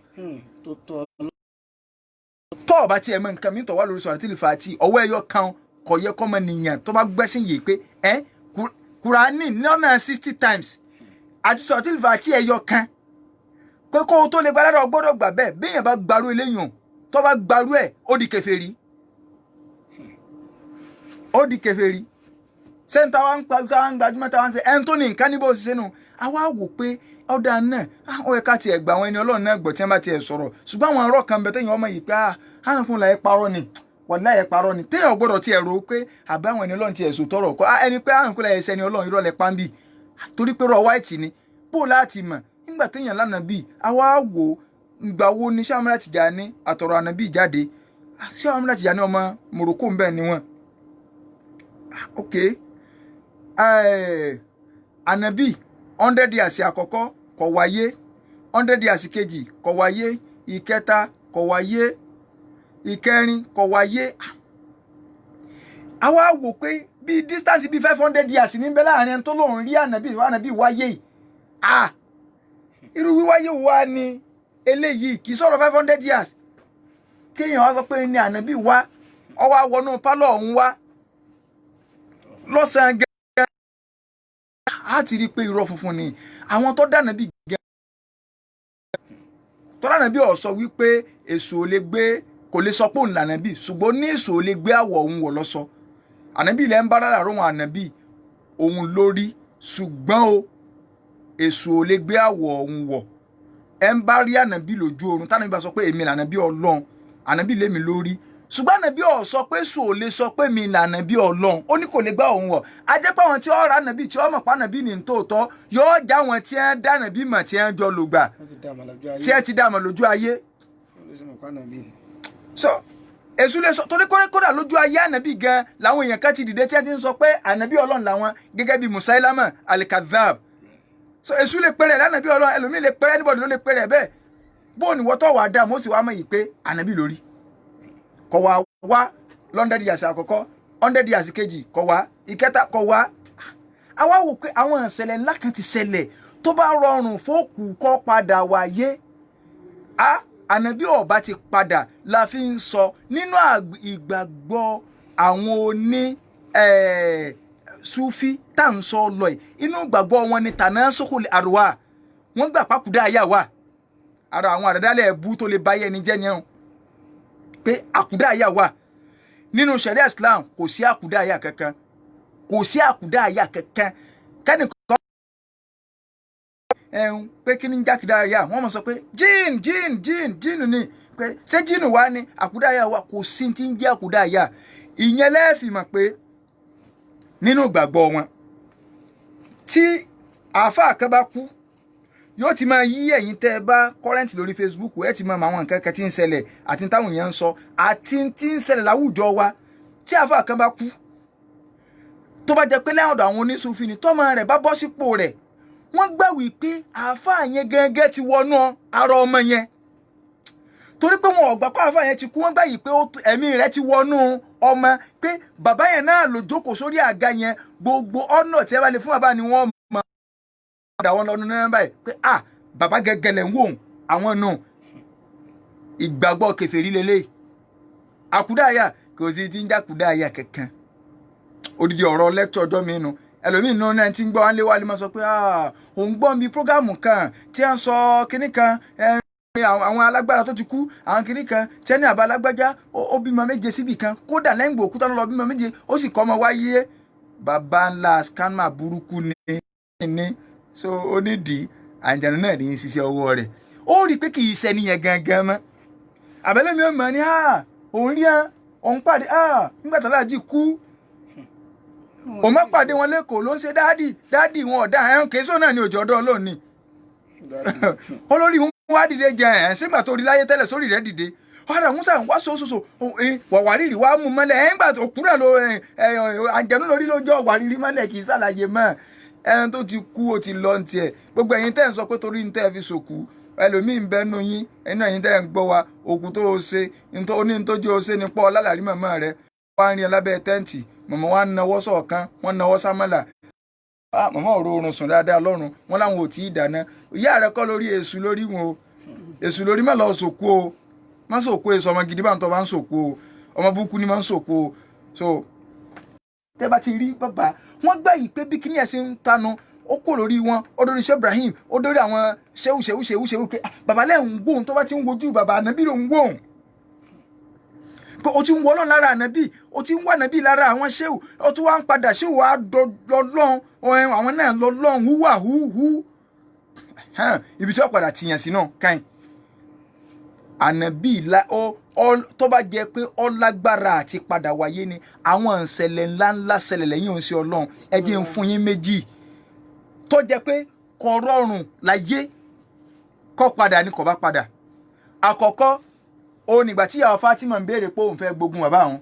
Tó o bá tiẹ̀ mọ nǹkan mi tó wà lórí Salatul Fati ọwọ́ ẹyọ kan kò yẹ kọ́mọ nìyẹn tó bá gbẹ́sìn yìí pé ẹ́ Kùránì lọ́nà 60 times àti Salatul Fati ẹyọ kan pé kó o tó lè gba ládá o gbọ́dọ̀ gbà bẹ́ẹ̀. Béèyàn bá gbarú eléyìí tó bá gbarú ẹ̀ ó di kèfèrí, ó di kèfèrí. Sẹ́ńtà wa ń gbajúmọ̀ táwa ń ṣe ẹni tó ní nǹkan níbo ṣiṣẹ́ nù àwa wò pé ọ̀dà náà ó yẹ ká tiẹ̀ gba àwọn ẹni ọlọ́run náà gbọ́ tí wọ́n bá tiẹ̀ sọ̀rọ̀. Ṣùgbọ́n àwọn ọ̀rọ̀ kan bẹ téèyàn ọmọ yìí pé ànàkùn là ẹ parọ́ ni, wàláhì ẹ parọ́ ni, téèyàn gbọ́dọ̀ tiẹ̀ rò ó pé àbá àwọn ẹni ọlọ́run tiẹ̀ sọ tọrọ kọ́ ẹni pé ànàkùn là ẹ ṣẹni ọlọ́run irọ́ lẹ pàǹbì torí pé rọ wáìtì ni bó láti mọ̀ nígbà téèyàn lánàá bíi àwa wò ìgbà wo ni Ṣé Ahmada Tijani àtọ̀rọ̀ ànábì jáde? Ṣé Ahmada Tijani ọmọ Morocco ń bẹ̀ ni wọ́n? Ok, ànábì 100 years àkọ́kọ́ kò wáyé, 100 years kejì kò wáyé, ìkẹta kò wáyé, ìkẹrin kò wáyé. Àwa wò pé bí distance bí 500 years ní bẹ láàrin ẹni tó lóun rí ànábì ànábì wáyé yìí. Irú wíwáyé wa ni eléyìí kì í sọ̀rọ̀ 500 years kéèyàn wá sọ pé ní ànábì wá ọwọ́ àwọnú pálọ̀ ọ̀hún wá lọ́sàn-án gẹ́gẹ́. Á ti rí i pé irọ́ funfun ni àwọn tó dànà bí gẹ́gẹ́ tó dànà bí ó sọ wípé èso ò lè gbé, kò lè sọ pé òun lànà bí, ṣùgbọ́n ní èso ò lè gbé àwọ̀ òun wọ̀ lọ́sọ. Ànábì ilẹ̀ ń bá rárá òun ànábì òun lórí, ṣùgbọ́n o èso ò lè gbé àwọ̀ òun wọ̀. Ẹ ń bá rí ànábì lójú oorun tánàbí bá sọ pé èmi lànàbí ọlọ́run, ànábì lèmi lórí, ṣùgbọ́n ànábì ò sọ pé sò lè sọ pé mi lànàbí ọlọ́run, ó ní kò lè gbá òun wọ̀. A jẹ́ pé àwọn tí ó ra ànábì tí ó mọ̀ pa ànábì ní tòótọ́ yóò já wọn tí ẹ ń dá ànábì mọ̀ tí ẹ ń jọ lògbà tí ẹ ti dá mọ̀ lójú ayé. So èṣù lè sọ torí kódà lójú ayé ànábì gan làwọn èèyàn kan ti dìde tí ẹ ti ń sọ pé ànábì ọlọ́run làwọn gẹ́gẹ́ bí Musailama al-Kadhab. So èṣù lè pẹrẹ lánàbí ọlọ́run, ẹlòmíì lè pẹrẹ, anybody ló lè pẹrẹ bẹ́ẹ̀. Bóun ni wọ́tọ̀ wà dá mọ́sí wàá mọ̀ yìí pé ànábì lórí kọ̀ wá wá 100 years àkọ́kọ́, 100 years kejì kọ̀ wá, ìkẹta kọ̀ wá. Àwa wò pé àwọn ìṣẹ̀lẹ̀ ńlá kan ti ṣẹlẹ̀ tó bá rọrùn fóòkù kọ́ padà wáyé. Ànábì ọba ti padà la fi ń sọ nínú ìgbàgbọ́ àwọn oní Sufi tá à ń sọ lọ yìí, inú ìgbàgbọ́ wọn ni tànà sókòlì àrùwà wọn gbà pàkúdà ayà wà ara àwọn àdàdálẹ̀ ẹ̀bú tó lè báyé ẹni jẹ́ nìyẹn pé àkúdà ayà wà nínú ṣẹ̀ríà Islam. Kò sí àkúdà ayà kankan, kò sí àkúdà ayà kankan. Kẹ́nìkan ẹ̀hún pé kí ni ń jákèjá ayà, wọ́n mọ̀ sọ pé jíìn jíìn jíìn jíìn ni, pé ṣé jíìn wà ní àkúdà ayà wà? Kò sí ti ń jẹ́ àkúdà ayà. Ìyẹn lẹ́ẹ̀fì mọ̀ pé nínú ìgbàgbọ́ wọn tí àáfàá kan bá kú yóò ti máa yí ẹ̀yin tẹ́ ẹ bá kọ́rẹ́ǹtì lórí Facebook, ẹ ti máa mọ àwọn nǹkan kan tí ń ṣẹlẹ̀ àti táwọn èèyàn ń sọ àti tí ń ṣẹlẹ̀ láwùjọ wa. Tí àáfàá kan bá kú tó bá jẹ́ pé lẹ́yìn ọ̀dọ̀ àwọn oníṣúfì ni tọ́mọ rẹ̀ bá bọ́ sípò rẹ̀, wọ́n gbà wípé àáfàá yẹn gẹ́gẹ́ ti wọnú ara ọmọ yẹn torí pé wọn ò gbà pé àáfàá yẹn ti kú. Wọ́n gbà yìí pé ẹ̀mí rẹ̀ ti wọnú ọmọ, pé bàbá yẹn náà ló jókòó sórí àga yẹn, gbogbo ọ̀nà tí ẹ bá lè fún bàbá ni wọ́n mọ̀ ọ́dà wọn lọ́nu náà báyìí pé à bàbá gẹ́gẹ́ lẹ̀ ń wò àwọn nù. Ìgbàgbọ́ kèfèrí lélẹ̀ àkúdàáyà kò sí ti ń jákúdàáyà kankan. Odidi ọ̀rọ̀ lẹ́kítọ̀ ọjọ́ mi nu ẹlòmíín náà náà ti ń gbọ́ wálé wálé máa sọ pé òun gbọ́ mi prógámù kan tí a ń sọ kinní kan, àwọn alágbára tó ti kú, àwọn kinní kan tí ẹni àbá alágbájá ó bímọ 7 síbì kan, kódà lẹ́yìn gbòòkú tán lọ bímọ 7 ó sì kọ́ ọmọ wáyé. Bàbá ńlá scanma burúkú ni so ó nídìí àǹjànú náà ní í ṣiṣẹ́ ọwọ́ rẹ̀. Ó rí i pé kì í ṣẹni yẹn gangan mọ́. Àbẹ́lẹ́mi ò mọ̀ ní òun rí òun pàdé nígbà tó láàjì kú òun má pàdé wọn lẹ́kọ̀ọ́ ló ń ṣe dáàdì dáàdì wọn ọ̀dà ẹ̀hún kèésò náà ní òjò ọ̀dọ́ lónìí. Olórí wọn wá dìde jẹ ẹ̀ sígbà tó rí láyé tẹ́lẹ̀ sórí rẹ̀ dìde. Ọ̀rọ̀ àwọn sàn wá sòsòsò wàwárìrì wá mú mọ́lẹ̀. Ẹ̀ ń gbà tó kúrẹ̀ ló àjẹnú lórí lójó wàrìrì mọ́lẹ̀ kì í ṣàlàyé mọ́. Ẹni tó ti kú ó ti lọ ní tiẹ̀. Gbogbo ẹ̀yin tẹ́ ń sọ pé torí ní tẹ́ fi sòkú, ẹlòmíì ń bẹnu yín, ẹnu ẹ̀yin tẹ́ ń gbọ́ wa, òkú tó o ṣe ní tó jẹ́ o ṣe ní pọ́ lálàrí màmá rẹ wá ń rí ẹ lábẹ́ tẹ́ǹtì, màmá wa ń nawọ́ sọ̀kan, wọ́n nawọ́ sámọ́là, màmá ò rọrùn sùn dáadáa lọ́rùn wọn láwọn ò tí ì dáná. Ìyá rẹ kọ́ lórí èṣù lórí wọn o, èṣù lórí má lọ sòkú o, má sòkú èṣù. Ọmọ gidi bá ń tọ́ bá ń sòkú o, ọmọ burúkú ni má ń sòkú o. So tẹ́ bá ti rí bàbá wọ́n gbà yìí pé bí kíní ẹ̀ ṣe ń tanu ó kò lórí wọn, ó dórí Sheikh Ibrahim, ó dórí àwọn ṣéwù ṣéwù ṣéwù ṣéwù pé bàbá lẹ́ ń wóhun tó bá ti ń wojú bàbá ànábì ló ń wóhun, pé o ti ń wọ Ọlọ́run lára ànábì, o ti ń wá ànábì lára àwọn ṣéwù, o tún wá ń padà ṣéwù wá lọ́lọ́run, àwọn náà lọ́lọ́run húwà húhú ibi tí wọ́n padà tìyàn sí náà káyìn. Ànábì tó bá jẹ́ pé ó lágbára àti padà wáyé ni àwọn ìṣẹ̀lẹ̀ ńláńlá ṣẹlẹ̀ lẹ́yìn òun sí Ọlọ́run. Ẹ jẹ́ ń fún yín méjì tó jẹ́ pé kò rọrùn láyé kó padà ni kò bá padà. Àkọ́kọ́ òun nígbà tí ìyàwó Fatima ń béèrè pé òun fẹ́ gbógun bàbá òun,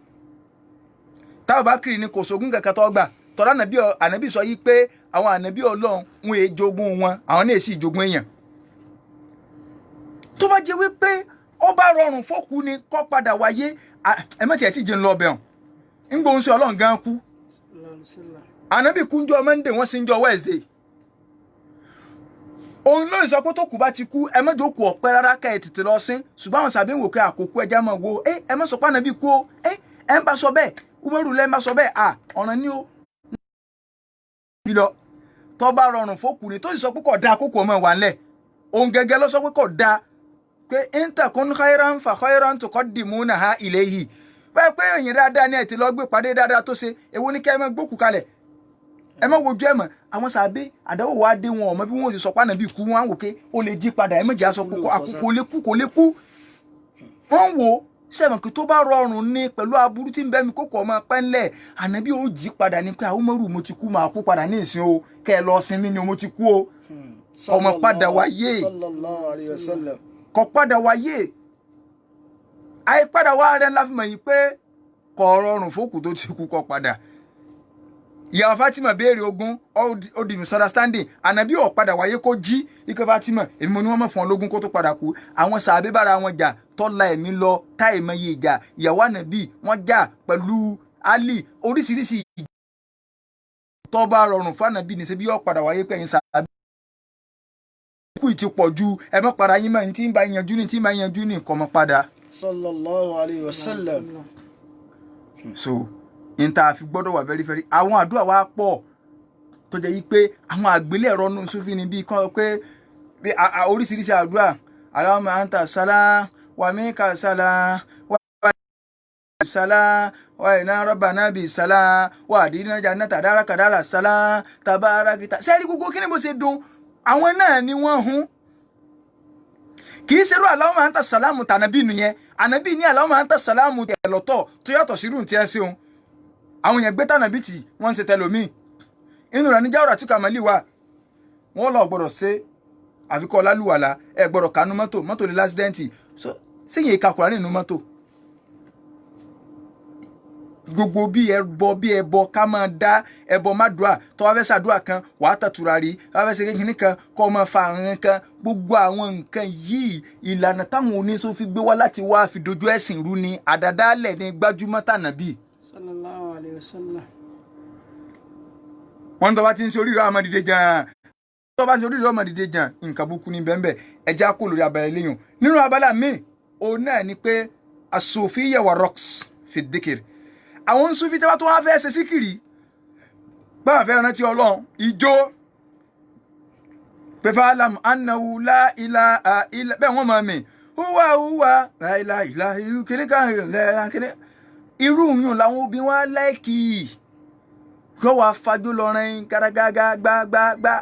táwọn bá kiri ni kò sógun kankan tó gbà tọ́lá ànábì sọ yí pé àwọn ànábì Ọlọ́run ń è jogún wọn, àwọn náà sì jogún èèyàn. Tó bá jẹ́ wípé ó bá rọrùn fókù ni kó padà wáyé, ẹ mọ̀ tiẹ̀ tí jẹun lọ bẹ̀rùn ń gbóhùn sí Ọlọ́run gan kú. Ànábì kú ń jọ Monday, wọ́n sì ń jọ Wednesday. Òun ló sọ pé tó kù bá ti kú ẹ má jókòó ọ̀pẹ rárá ká ẹ tètè lọ sín. Ṣùgbọ́n àwọn sàbẹ̀ ń wò pé àkókò ẹja máa wo ẹ má sọ pé ànábì kú o, ẹ ń bá sọ bẹ́ẹ̀, Umaru lẹ́ ń bá sọ bẹ́ẹ̀, à ọ̀ràn ni ó. Bí lọ tó bá rọrùn fókù ni tó sì sọ pé kò dáa kókò ọmọ wà ńlẹ̀, òun gẹ́gẹ́ ló sọ pé kò dáa pé intakun khairan fa khairan tuqaddimunaha ilayhi. Báyìí pé èyàn dáadáa ní ẹ ti lọ gbé pàdé dáadáa tó ṣe, èwo ní kẹ́ ẹ má gbókù kalẹ̀, ẹ má wojú ẹ mọ. Àwọn sàbẹ àdáwò wa dé wọn ọmọ bí wọn ò sì sọ pé ànábì kú, wọn á wò pé ó lè jí padà, ẹ má jẹ́ aṣọ kò lè kú kò lè kú. Wọ́n wò sẹ́wọ̀n kí tó bá rọrùn ní pẹ̀lú aburú tí ń bẹ́ mi kókò ọmọ pẹ́ńlẹ̀, ànábì ó jí padà ní pé àwọn Umaru mo ti kú, máa kú padà ní ìsìn o, kẹ́ ẹ lọ sinmi ni mo ti kú o. Ọmọ padà wáyé, kò padà wáyé, àìpadà wá rẹ láfi mọ̀ yìí pé kò rọrùn fókù tó ti kú kó padà. Ìyàwó Fatima béèrè ogún, ó di misunderstanding, ànábì ó padà wáyé kó jí ike Fatima èmi mo ní wọ́n mọ̀ fún ọ lógún kó tó padà kú. Àwọn sàbẹ bára wọn jà tọ́la ẹ̀mí lọ táìmọ̀ yìí jà, ìyàwó ànábì wọ́n jà pẹ̀lú Ali, oríṣiríṣi ìjà. Tó bá rọrùn fún ànábì ní ṣebí ó padà wáyé pẹ̀yìn sàbẹ kú ti pọ̀ ju ẹ mọ́ para yín mọ́ ní tí ń bá yanjú ní tí ń bá yanjú ní nǹkan mọ́ padà. Sallallahu alayhi wa sallam. So nta fi gbọ́dọ̀ wà very very àwọn àdúrà wa pọ̀ tó jẹ́ yí pé àwọn àgbélẹ̀rọ nù Sufi ni bíi kan pé oríṣiríṣi àdúrà, Allahumma anta salam wa minka salam wa salam wa inna rabbana bi salam wa adina jannata daraka dara salam tabarakita. Sẹ́ẹ̀rí gbogbo kí ni bó ṣe dùn, àwọn náà ni wọ́n hun. Kì í ṣerú Allahumma anta salamu tànàbí nìyẹn, ànàbí ní Allahumma anta salamu tẹ̀ lọ́tọ̀ tó yàtọ̀ sírù tí ẹ ṣeun. Àwọn èèyàn gbé tànàbí tì wọ́n ń ṣe tẹlòmíì inú rẹ̀ ní jáwọ́rà tí kàmálì wà, wọ́n lọ gbọ́dọ̀ ṣe àfikọ́ lálùwàlà, ẹ gbọ́dọ̀ kánú mọ́tò, mọ́tò lè lásìdẹ́ǹtì sẹ́yìn ìka Kùránì nínú mọ́tò. Gbogbo bí ẹbọ ká máa dá ẹbọ má dùà, tó wá fẹ́ ṣàdúà kan wàá tàtúrà rí, wàá fẹ́ ṣe kékeré kan kọ́ máa fa àwọn nǹkan, gbogbo àwọn nǹkan yìí ìlànà táwọn oníṣòfin gbé wá láti wá fi dojú ẹ̀sìn rú ni àdàdálẹ̀ ní gbajúmọ̀ tànàbí. Sallallahu alayhi wa sallam. Wọ́n tó bá ti ń ṣe oríire ọmọ dìde jàn, tó bá ń ṣe oríire ọmọ dìde jàn, nǹkan burúkú ní bẹ́ẹ̀ ẹja kò lórí abala eléyìn. Nínú abala míì òun náà ni pé asòfíyà wà rocks fi dhikr. Àwọn Sufi tí wọ́n tó wá fẹ́ ṣe síkìrì báwọn fẹ́ rántí Ọlọ́run ìjó pẹ̀fẹ́ alam annahu la ilaha illa bẹ́ẹ̀ wọ́n máa mi húwà húwà la ilaha illa kìnìkan kìnìkan irú yùn làwọn obìnrin wa láìkì yóò wá fájú lọrin gàràgàgà gbàgbàgbà.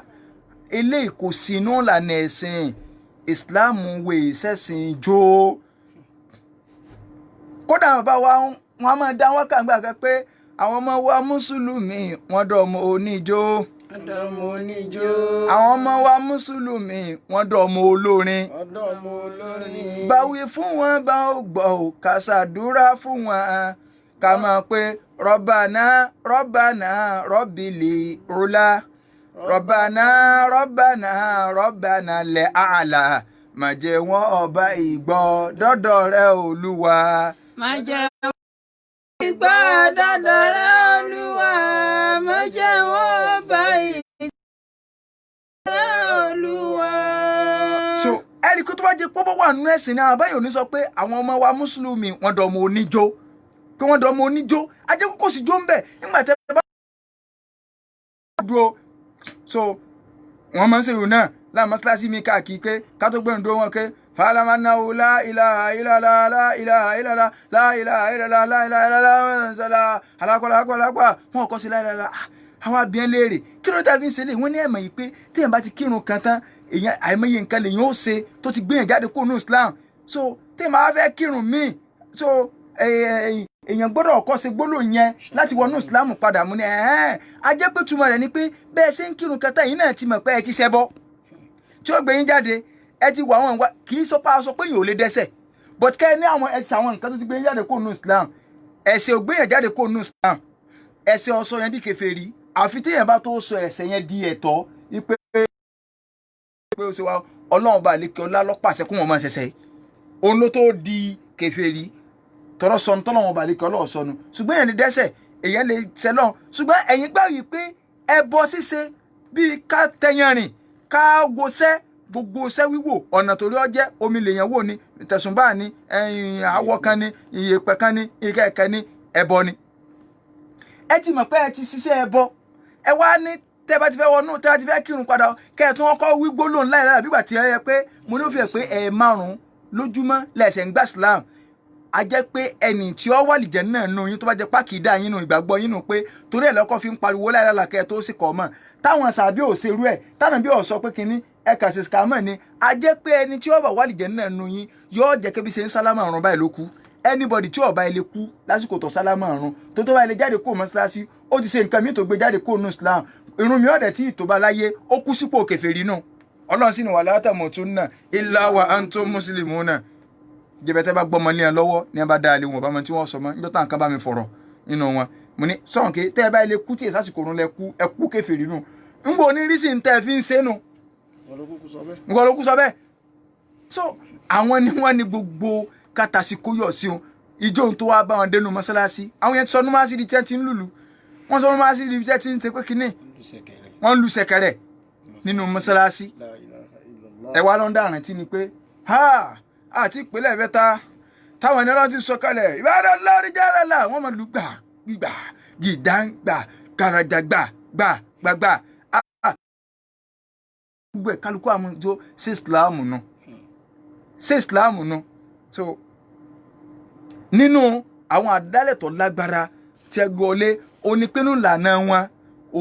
Eléyìí kò sínú ìlànà ẹ̀sìn Islam wò ìṣẹ̀sìn jó. Kódà bàbá wa wọn a máa dá wọn kàǹgbà kan pé àwọn ọmọ wa mùsùlùmí wọn dọ̀ ọmọ oníjó. Ọ̀dọ́mọ oníjó. Àwọn ọmọ wa mùsùlùmí wọ́n dọ̀mọ olórin. Ọ̀dọ́mọ olórin. Báwí fún wọn bá ò gbọ́ ò, ká ṣàdúrà fún wọn, ká mọ̀ pé rọ́bànà rọ́bànà rọ́bìlì rúlá rọ́bànà rọ́bànà rọ́bànà lẹ̀ àlà má jẹ́ wọn ọba ìgbọ́ dọ́dọ̀ rẹ Olúwa. Má jẹ́ wọn ìgbọ́ dọ́dọ̀ rẹ Olúwa, má jẹ́ wọn ọba ìgbọ́ rẹ Olúwa. So ẹnì kó tó bá jẹ pọ́pọ́ wà nínú ẹ̀sìn náà àbáyọ̀ ní sọ pé àwọn ọmọ wa mùsùlùmí wọ́n dọ̀mọ oníjó, pé wọ́n dọ̀mọ oníjó, ajẹ́ kókò sí jó ń bẹ̀ nígbà tẹ́ bá dúró. So wọ́n máa ń ṣèwò náà láàmú mọ́ṣáláṣí mi káàkiri pé ká tó gbẹ̀rún dúró wọn pé fàlámánà o la ilaha illallah la ilaha illallah la ilaha illallah la ilaha illallah alákọ̀ọ́lákọ̀ọ́lákọ̀ wọn kọ́ sí la ilaha illallah. Àwọn abiyẹn léèrè kí ló dé fi ń ṣe lè wọ́n ní ẹ̀mọ̀ yìí pé téèyàn bá ti kírun kan tán èèyàn àìmọye nǹkan lèèyàn ó ṣe tó ti gbéyàn jáde kó nù Islam. So téèyàn bá fẹ́ kírun míì, so èèyàn gbọ́dọ̀ kọ́ ṣe gbólóhùn yẹn láti wọnú Islam padà mú ni. A jẹ́ pé túmọ̀ rẹ̀ ni pé bẹ́ẹ̀ ṣe ń kírun kan tán yìí náà ti mọ̀ pé ẹ ti ṣẹbọ tí ó gbé yín jáde, ẹ ti wọ àwọn ìwà kì í sọ pé a sọ pé èèyàn ò lè dẹ́ṣẹ̀, but kẹ́ ẹ ní àwọn ẹ̀ṣẹ̀ àwọn nǹkan tó ti gbé yín jáde kó nù Islam. Ẹ̀ṣẹ̀ ò gbé yẹn jáde kó nù Islam, ẹ̀ṣẹ̀ ọ̀sọ̀ yẹn di kèfèrí, àfi téèyàn bá tó sọ ẹ̀ṣẹ̀ yẹn di ẹ̀tọ́ ipe pé ó ṣe wa Ọlọ́run bá lè kí ọlá lọ́pàṣẹ kó wọn máa ṣẹ̀ṣẹ̀ òun ló tó di kèfèrí tọrọ sọnù tọ́lọ́run bá lè kí Ọlọ́run sọnù. Ṣùgbọ́n èèyàn lè dẹ́ṣẹ̀, èèyàn lè ṣẹlọ́run, ṣùgbọ́n ẹ̀yin gbà wí pé ẹbọ ṣíṣe bíi ká tẹyàn rìn ká wọṣẹ́ gbogbo ṣẹ́ wíwò ọ̀nà torí ọjẹ́ omi lèèyàn wò ni tẹ̀sùnbà ni àwọ̀ kan ni ìyèpẹ̀ kan ni ìkẹ̀kẹ̀ ni ẹbọ ni. Ẹ ti mọ̀ pé ẹ ti ṣiṣẹ́ ẹbọ, ẹ wá ní tẹ́ bá ti fẹ́ wọnú tẹ́ bá ti fẹ́ kírun padà kẹ́ ẹ tún ọkọ̀ wí gbólóhùn láì lára bígbà tí ẹ yẹ pé mo ní ó fi hàn pé ẹ márùn-ún lójúmọ́ lẹ̀sẹ̀ ń gbà Islam. A jẹ́ pé ẹnì tí ó wà lìjẹ́ náà nù yín tó bá jẹ́ pákìdá yín nù ìgbàgbọ́ yín nù pé torí ẹ̀ lọ́kọ́ fi ń pariwo láì lára kẹ́ ẹ tó sì kọ́ mọ̀ táwọn sàbí ò ṣerú ẹ̀ táwọn bí ò sọ pé kínní ẹ kà sí kàmọ́ ni. A jẹ́ pé ẹni tí ó bá wà lìjẹ́ náà nù yín yóò jẹ́ kébi ṣe ń sálámà ọ̀run báyìí ló kú. Anybody tí ó bá ilé kú lásìkò tó sálámà ọ̀run tó bá ilé jáde kó mọ́ṣáláṣí ó ti ṣe nǹkan míì tó gbé jáde kó nù Islam, irun mi ọ̀dẹ̀ tí ìtòba láyé ó kú sípò kèfèrí nù. Ọlọ́run sì ní wala tamutunna illa wa antum muslimuna. Jẹ́bẹ̀tẹ́ bá gbọ́mọ lé ẹ lọ́wọ́ ní ẹ bá dáa lé wọn bá mọ tí wọ́n sọ mọ́ níjọ́ táwọn kan bá mi fọ̀rọ̀ nínú wọn mo ní sọ̀rọ̀ ké tẹ́ ẹ bá ilé kú tí èsì àsìkò òrùn lẹ kú ẹ kú kèfèrí nù ń bò ní rísì ń tẹ́ ẹ fi ń ṣe nù. Nǹkan ló kú sọ bẹ́ẹ̀. So àwọn ni wọ́n ní gbogbo kátàsíkó yọ̀ sí wọn ìjọ ohun tó wá bá wọn dénú mọ́sálásí àwọn yẹn ti sọ númásí di tẹ́ ti ń lùlù wọ́n sọ númásí di tẹ́ ti ń ṣe pé kínní wọ́n ń lu ṣẹ̀kẹ̀rẹ̀ nínú mọ́sálásí. Ẹ wá lọ́ndà rántí ni pé ha àti ìpínlẹ̀ mẹ́ta táwọn ẹni ọlọ́run ti sọ kalẹ̀ ìbára lórí jálálà wọ́n máa lu gbà gbà gìdáǹgbà gàràjà gbà gbà gbàgbà gbogbo ẹ̀ kálukú àwọn ìjọ ṣe ìsìláàmù nu ṣe ìsìláàmù nu. So nínú àwọn àdálẹ̀ tó lágbára tí ẹ gbọ́lé onípinnu ìlànà wọn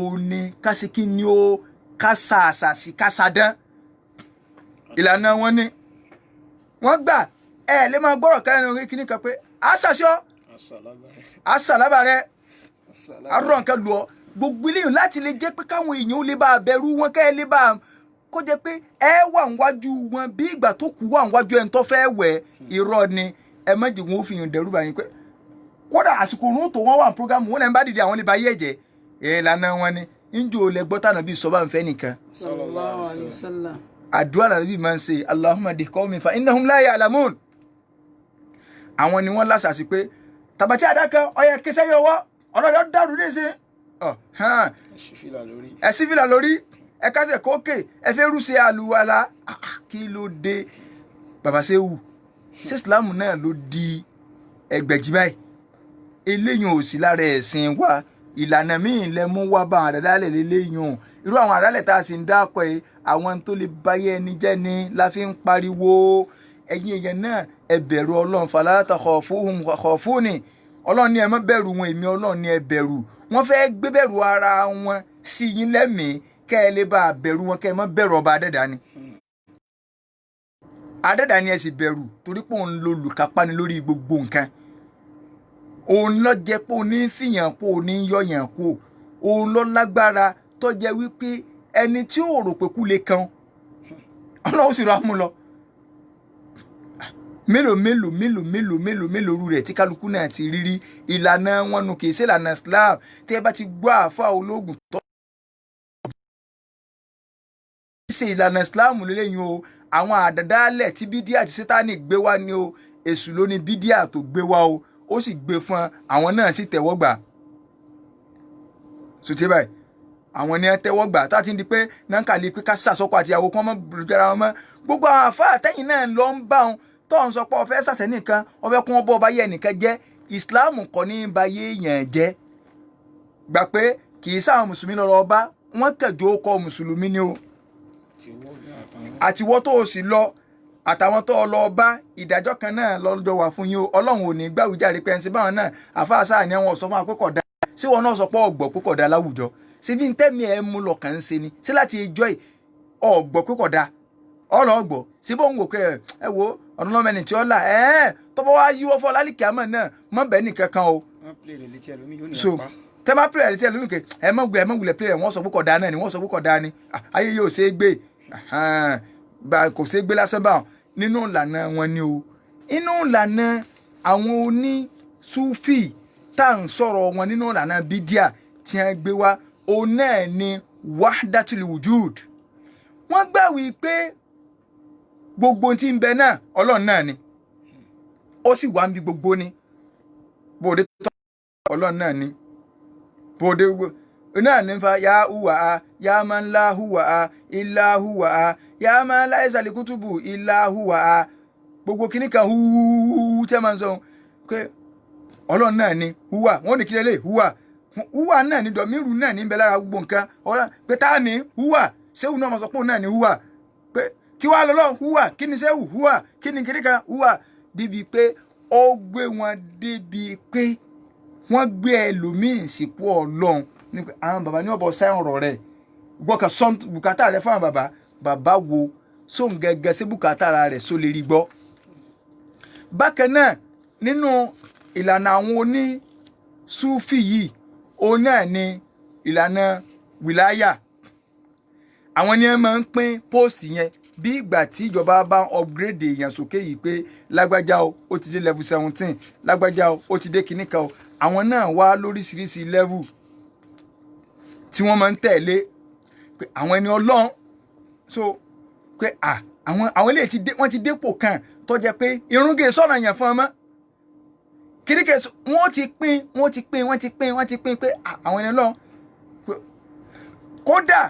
òní kásìkí ni ó kásà àṣàṣì kásàdán ìlànà wọn ni wọ́n gbà ẹ lè máa gbọ́rọ̀ kẹ́lẹ́ ní orí kíní kan pé àṣàṣọ́ àṣàlábà rẹ àrùn nǹkan lù ọ́ gbogbo eléyìí láti lè jẹ́ pé káwọn èèyàn ó lè bá bẹ̀rù wọn kẹ́ ẹ lè bá kó jẹ́ pé ẹ wà níwájú wọn bí ìgbà tó kù wà níwájú ẹni tó fẹ́ wẹ̀ irọ́ ni ẹ má jẹ́ wọn ó fi hàn dẹ́rù bá yín pé kódà àsìkò òrùn tó wọ́n wà ní programu wọn lẹ́nu bá dìde àwọn lè ba yé ẹ̀jẹ̀ ìlànà wọn ni njó lẹ gbọ́ tànà bí sọ́ba ń fẹ́ nìkan. Sallallahu alaihi wasallam. Àdúrà nàbí máa ń ṣe Allahumma di qawmi fa innahum la ya'lamun. Àwọn ni wọ́n lásàsí pé tàbátí àdákan ọyẹ kíṣẹ́ yọ wọ́ ọ̀rọ̀ rẹ̀ dàrú ní ìsìn. Ẹ sí fìlà lórí ẹ kásẹ̀ kókè ẹ fẹ́ rúṣe àlùwàlà kí ló dé bàbá ṣe wù ṣé Islam náà ló di ẹgbẹ̀jì báyìí eléyìí ò sí lára ẹ̀sìn wa ìlànà míì lẹ mú wá bá àwọn àdàdálẹ̀ lélẹ́yìn o irú àwọn àdàdálẹ̀ tá a sì ń dákọ̀ ẹ́ àwọn tó lè báyé ẹni jẹ́ ni la fi ń pariwo ẹ̀yin èèyàn náà ẹ bẹ̀rù Ọlọ́run fala takhafuhum khafuni Ọlọ́run ní ẹ má bẹ̀rù wọn èmi Ọlọ́run ní ẹ bẹ̀rù wọ́n fẹ́ gbé bẹ̀rù ara wọn sí yín lẹ́mìí kẹ́ ẹ lè bá a bẹ̀rù wọn kẹ́ ẹ má bẹ̀rù ọba adẹ́dá ni adẹ́dá ni ẹ sì bẹ̀rù torí pé òun lo olùkápáni lórí gbogbo nǹkan òun lọ jẹ pé òun ní fìyàn kó òun ní yọyàn kó òun lọ lágbára tó jẹ́ wípé ẹni tí ò rò pé kú lè kan Ọlọ́run sì rọ amú lọ. Mélòó mélòó mélòó mélòó mélòó mélòó rú rẹ̀ tí kálukú náà ti rírí ìlànà wọn nù, kì í ṣe ìlànà Islam. Tẹ́ ẹ bá ti gbọ́ àáfàá ológun tó ṣe ìlànà Islam lélẹ́yìn o, àwọn àdàdálẹ̀ tí bídíà àti sátánì gbé wá ni o. Èṣù ló ní bídíà tó gbé wá o, ó sì gbé fún àwọn náà sì tẹ̀wọ́ gbà. Sotí báyìí àwọn ni ẹ tẹ́wọ́ gbà tá a ti ń di pé nankali pé ká sàsọkọ àti ìyàwó kan mọ́ lùjára wọn mọ́. Gbogbo àwọn àfáà tẹ́yìn náà lọ ń bá wọn tó ń sọ pé ọfẹ́ sàṣẹ nìkan, ọfẹ́ kún ọbọ̀ ọba yẹ nìkan jẹ́. Ìsìláàmù kọ́ ní ba yé yẹn jẹ́. Gbà pé kì í sáwọn mùsùlùmí lọ́rọ̀ ọba wọn kẹjọ kọ mùsùlùmí ni o. Àtiwọ́ tó o sì lọ àtàwọn tó o lọ bá, ìdájọ́ kan náà lọ́jọ́ wà fún yín o. Ọlọ́run ò ní gbàwíjàre pé ẹni sí báwọn náà àfáà sáà ni wọn sọ fún wa pé kódà sí wọn náà sọ pé ọgbọ̀ pé kódà láwùjọ síbi ntẹ́mi ẹ̀ mú lọ́kàn ń ṣe ni sí láti ijọ́ yìí ọ̀gbọ̀ pé kódà ọ̀rọ̀ ọ̀gbọ̀ síbò ń wò pé ẹ wo ọ̀nà lọ́mọ ẹni tí ó là ẹ̀ tọ́pọ̀ wá yíwọ́ fọ́ lálìkí àmọ́ náà mọ́ bẹ́ẹ̀ nìkan kan o. So tẹ́ máa pèlè létí ẹlòmíì kẹ ẹ mọ̀ gbé ẹ mọ̀ wulẹ̀ pèlè wọ́n sọ pé kódà náà ni wọ́n sọ pé kódà ni ayé yóò ṣe é gbé, kò ṣe é gbé lásán báwọn. Nínú ìlànà wọn ni o, inú ìlànà àwọn oní Súfì tá à ń sọ̀rọ̀ wọn nínú ìlànà bídíà tí wọ́n gbé wá, òun náà ni wahdatul wujud. Wọ́n gbà wí pé gbogbo tí ń bẹ náà Ọlọ́run náà ni, ó sì wà ń bí gbogbo ni bòde tó Ọlọ́run náà ni bòde gbogbo náà ní fa ya huwa a ya man la huwa a illa huwa a ya man la isali kutubu illa huwa a. Gbogbo kìnnì kan húhúhú tẹ́ máa ń sọ pé Ọlọ́run náà ni huwa, wọ́n ní kí lélẹ̀ huwa huwa náà ni dọ̀míìrù náà ní bẹ lára gbogbo nǹkan. Ọlọ́run pé tá a ní huwa sẹ́wù náà máa sọ pé òun náà ní huwa, pé kí wàá lọ́lọ́ huwa, kí ni sẹ́wù huwa, kí ni kiri kan huwa, débi pé ó gbé wọn débi pé wọ́n gbé ẹlòmíín sípò Ọlọ́run ní pé àwọn bàbá ní ọ̀bọ̀ sáyẹn ọ̀rọ̀ rẹ̀ gbọ́kàn sọ́n bùkátà rẹ̀ fún àwọn bàbá. Bàbá wo sóun gẹ́gẹ́ sí bùkátà ara rẹ̀ só lè rí gbọ́. Bákan náà nínú ìlànà àwọn oní Súfì yìí, òun náà ni ìlànà wìláyà. Àwọn ni wọ́n máa ń pín póòsì yẹn bí ìgbà tí ìjọba bá ń upgrade èèyàn sókè yìí pé lágbájá o ó ti dé level 17, lágbájá o ó ti dé kinní kan o. Àwọn náà wá lóríṣiríṣi level tí wọ́n máa ń tẹ̀lé pé àwọn ẹni Ọlọ́run so pé àwọn eléyìí ti dé, wọ́n ti dépò kan tó jẹ́ pé irúngè sọ̀rọ̀ yẹn fún ọmọ kìnnìkè, wọ́n ti pín wọ́n ti pín wọ́n ti pín wọ́n ti pín pé àwọn ẹni Ọlọ́run. Kódà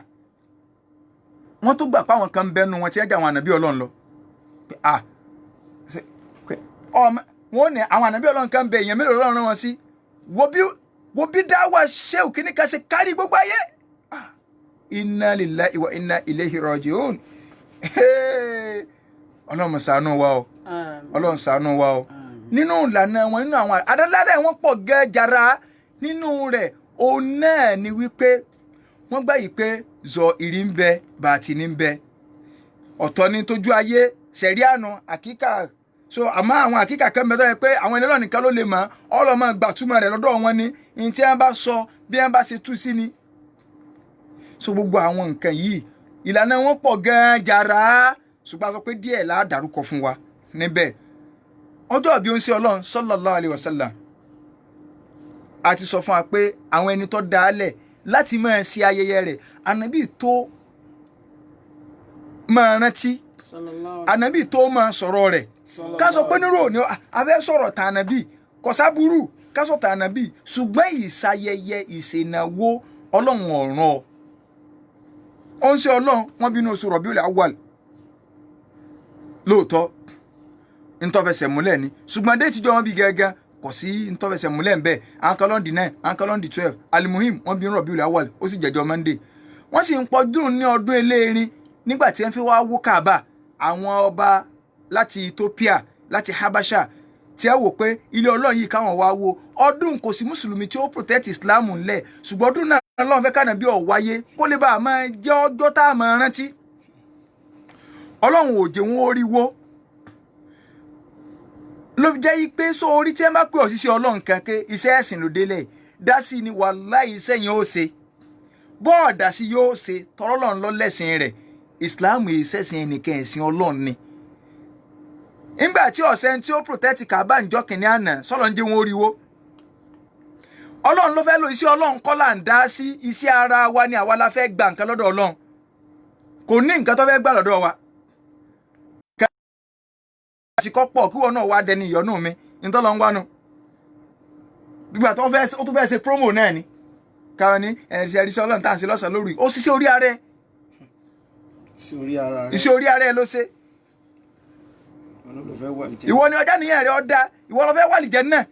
wọ́n tún gbà pé àwọn kan ń bẹnu wọn tí ẹ jẹ́ àwọn ànàbí Ọlọ́run lọ. Wọ́n ní àwọn ànàbí Ọlọ́run kan ń bẹ, èèyàn mélòó Ọlọ́run rán wọn sí? Wo bí dáwà ṣéwù kìíní kan ṣe kárí gbogbo ayé. Inna lillahi wa inna ilayhi raji'un. Ọlọ́run ṣàánú wa o, Ọlọ́run ṣàánú wa o. Nínú ìlànà wọn, nínú àwọn adáládà wọn pọ̀ gẹ́jara nínú rẹ̀, òun náà ni wípé wọ́n gbà yìí pé zọ ìrì ń bẹ, bàtì ní ń bẹ, ọ̀tọ̀ ni tójú ayé sẹ̀ríànù àkíkà. So àmọ́ àwọn àkíkà kan bẹ tó yẹ pé àwọn ẹlẹ́rọ̀ nìkan ló lè mọ̀, ọlọ́mọ gbàtúmọ̀ rẹ̀ lọ́dọ̀ wọn ni ní tí wọ́n bá sọ bí wọ́n bá ṣe tú sí ni. So gbogbo àwọn nǹkan yìí ìlànà wọn pọ̀ gan-an jàrá, ṣùgbọ́n a sọ pé díẹ̀ la dárúkọ fún wa níbẹ̀. Ọjọ́ ìbí oúnjẹ Ọlọ́run sallallahu alaihi wasallam, a ti sọ fún wa pé àwọn ẹni tó dálẹ̀ láti máa ṣe ayẹyẹ rẹ̀, ànábì tó máa rántí, ànábì tó máa sọ̀rọ̀ rẹ̀. Ká sọ pé nírò ní a fẹ́ sọ̀rọ̀ tà ànábì kò sábúrú, ká sọ tà ànábì, ṣùgbọ́n ìṣayẹyẹ ìṣènáwó Ọlọ́run ọ̀ràn ọ̀ ó ń ṣe Ọlọ́run. Wọ́n bínú oṣù Rabiul Awwal lóòótọ́ ntọ́fẹsẹ̀ múlẹ̀ ni, ṣùgbọ́n déètì jọ wọn bí gẹ́gẹ́ kò sí ntọ́fẹsẹ̀ múlẹ̀ ń bẹ̀. Àwọn kan lọ́ndì 9, àwọn kan lọ́ndì 12. Alimuhim wọ́n bí Rabiul Awwal, ó sì jẹjọ Monday. Wọ́n sì ń pọdún ní ọdún eléerin nígbà tí wọ́n fi wá wó Kaaba. Àwọn ọba láti Ethiopia, láti Habasha, tí ẹ wò pé ilé Ọlọ́run yìí káwọn wá wo ọdún, kò sí mùsùlùmí tí ó protect Islam ńlẹ̀, ṣùgbọ́n ọdún náà Ọlọ́run fẹ́ kànáà bí ó wáyé kó lè bá a máa jẹ́ ọjọ́ tá a máa rántí. Ọlọ́run ò jẹ́ wọn ó rí wó ló jẹ́ yí pé sọ orí tí ẹ bá pè ọ́ síṣẹ́ Ọlọ́run kan pé iṣẹ́ ẹ̀sìn ló délẹ̀ dá sí ni, wàláhì iṣẹ́ yẹn ó ṣe. Bọ́ọ̀dà sí yóò ṣe tọ́lọ́lọ́run lọ lẹ́sìn rẹ̀. Ìsìláàmù yìí ṣẹ̀sìn ẹnìkan, ẹ̀sìn Ọlọ́run ni. Nígbà tí ọ̀sẹ̀ tí ó protect Kaaba ǹjọ́ kìnìún àná sọ́lọ́ ń jẹ́ wọn oríwó. Ọlọ́run ló fẹ́ lo iṣẹ́ Ọlọ́run kọ́ là ń dá sí iṣẹ́ ara wa ni. Àwa la fẹ́ gba nǹkan lọ́dọ̀ Ọlọ́run, kò ní nǹkan tó fẹ́ gbà lọ́dọ̀ wa. Àsìkò pọ̀ kí wọn náà wá dẹni ìyọnú mi nítorí ń wánu gbígbà tó fẹ́ ó tún fẹ́ ṣe promo náà ni káwọn ní ẹ̀ríṣẹ́ ẹ̀ríṣẹ́ Ọlọ́run tá à ń ṣe lọ́sàn-án lóru yìí. Ó ṣiṣẹ́ orí ara ẹ̀. Sí orí ara rẹ. Iṣẹ́ orí ara ẹ̀ ló ṣe. Wọn ló fẹ́ wà ní jẹ́. Ìwọ ni ọjà nìyẹn rẹ ọ̀dà, ìwọ ló fẹ́ wà lìjẹ́ náà.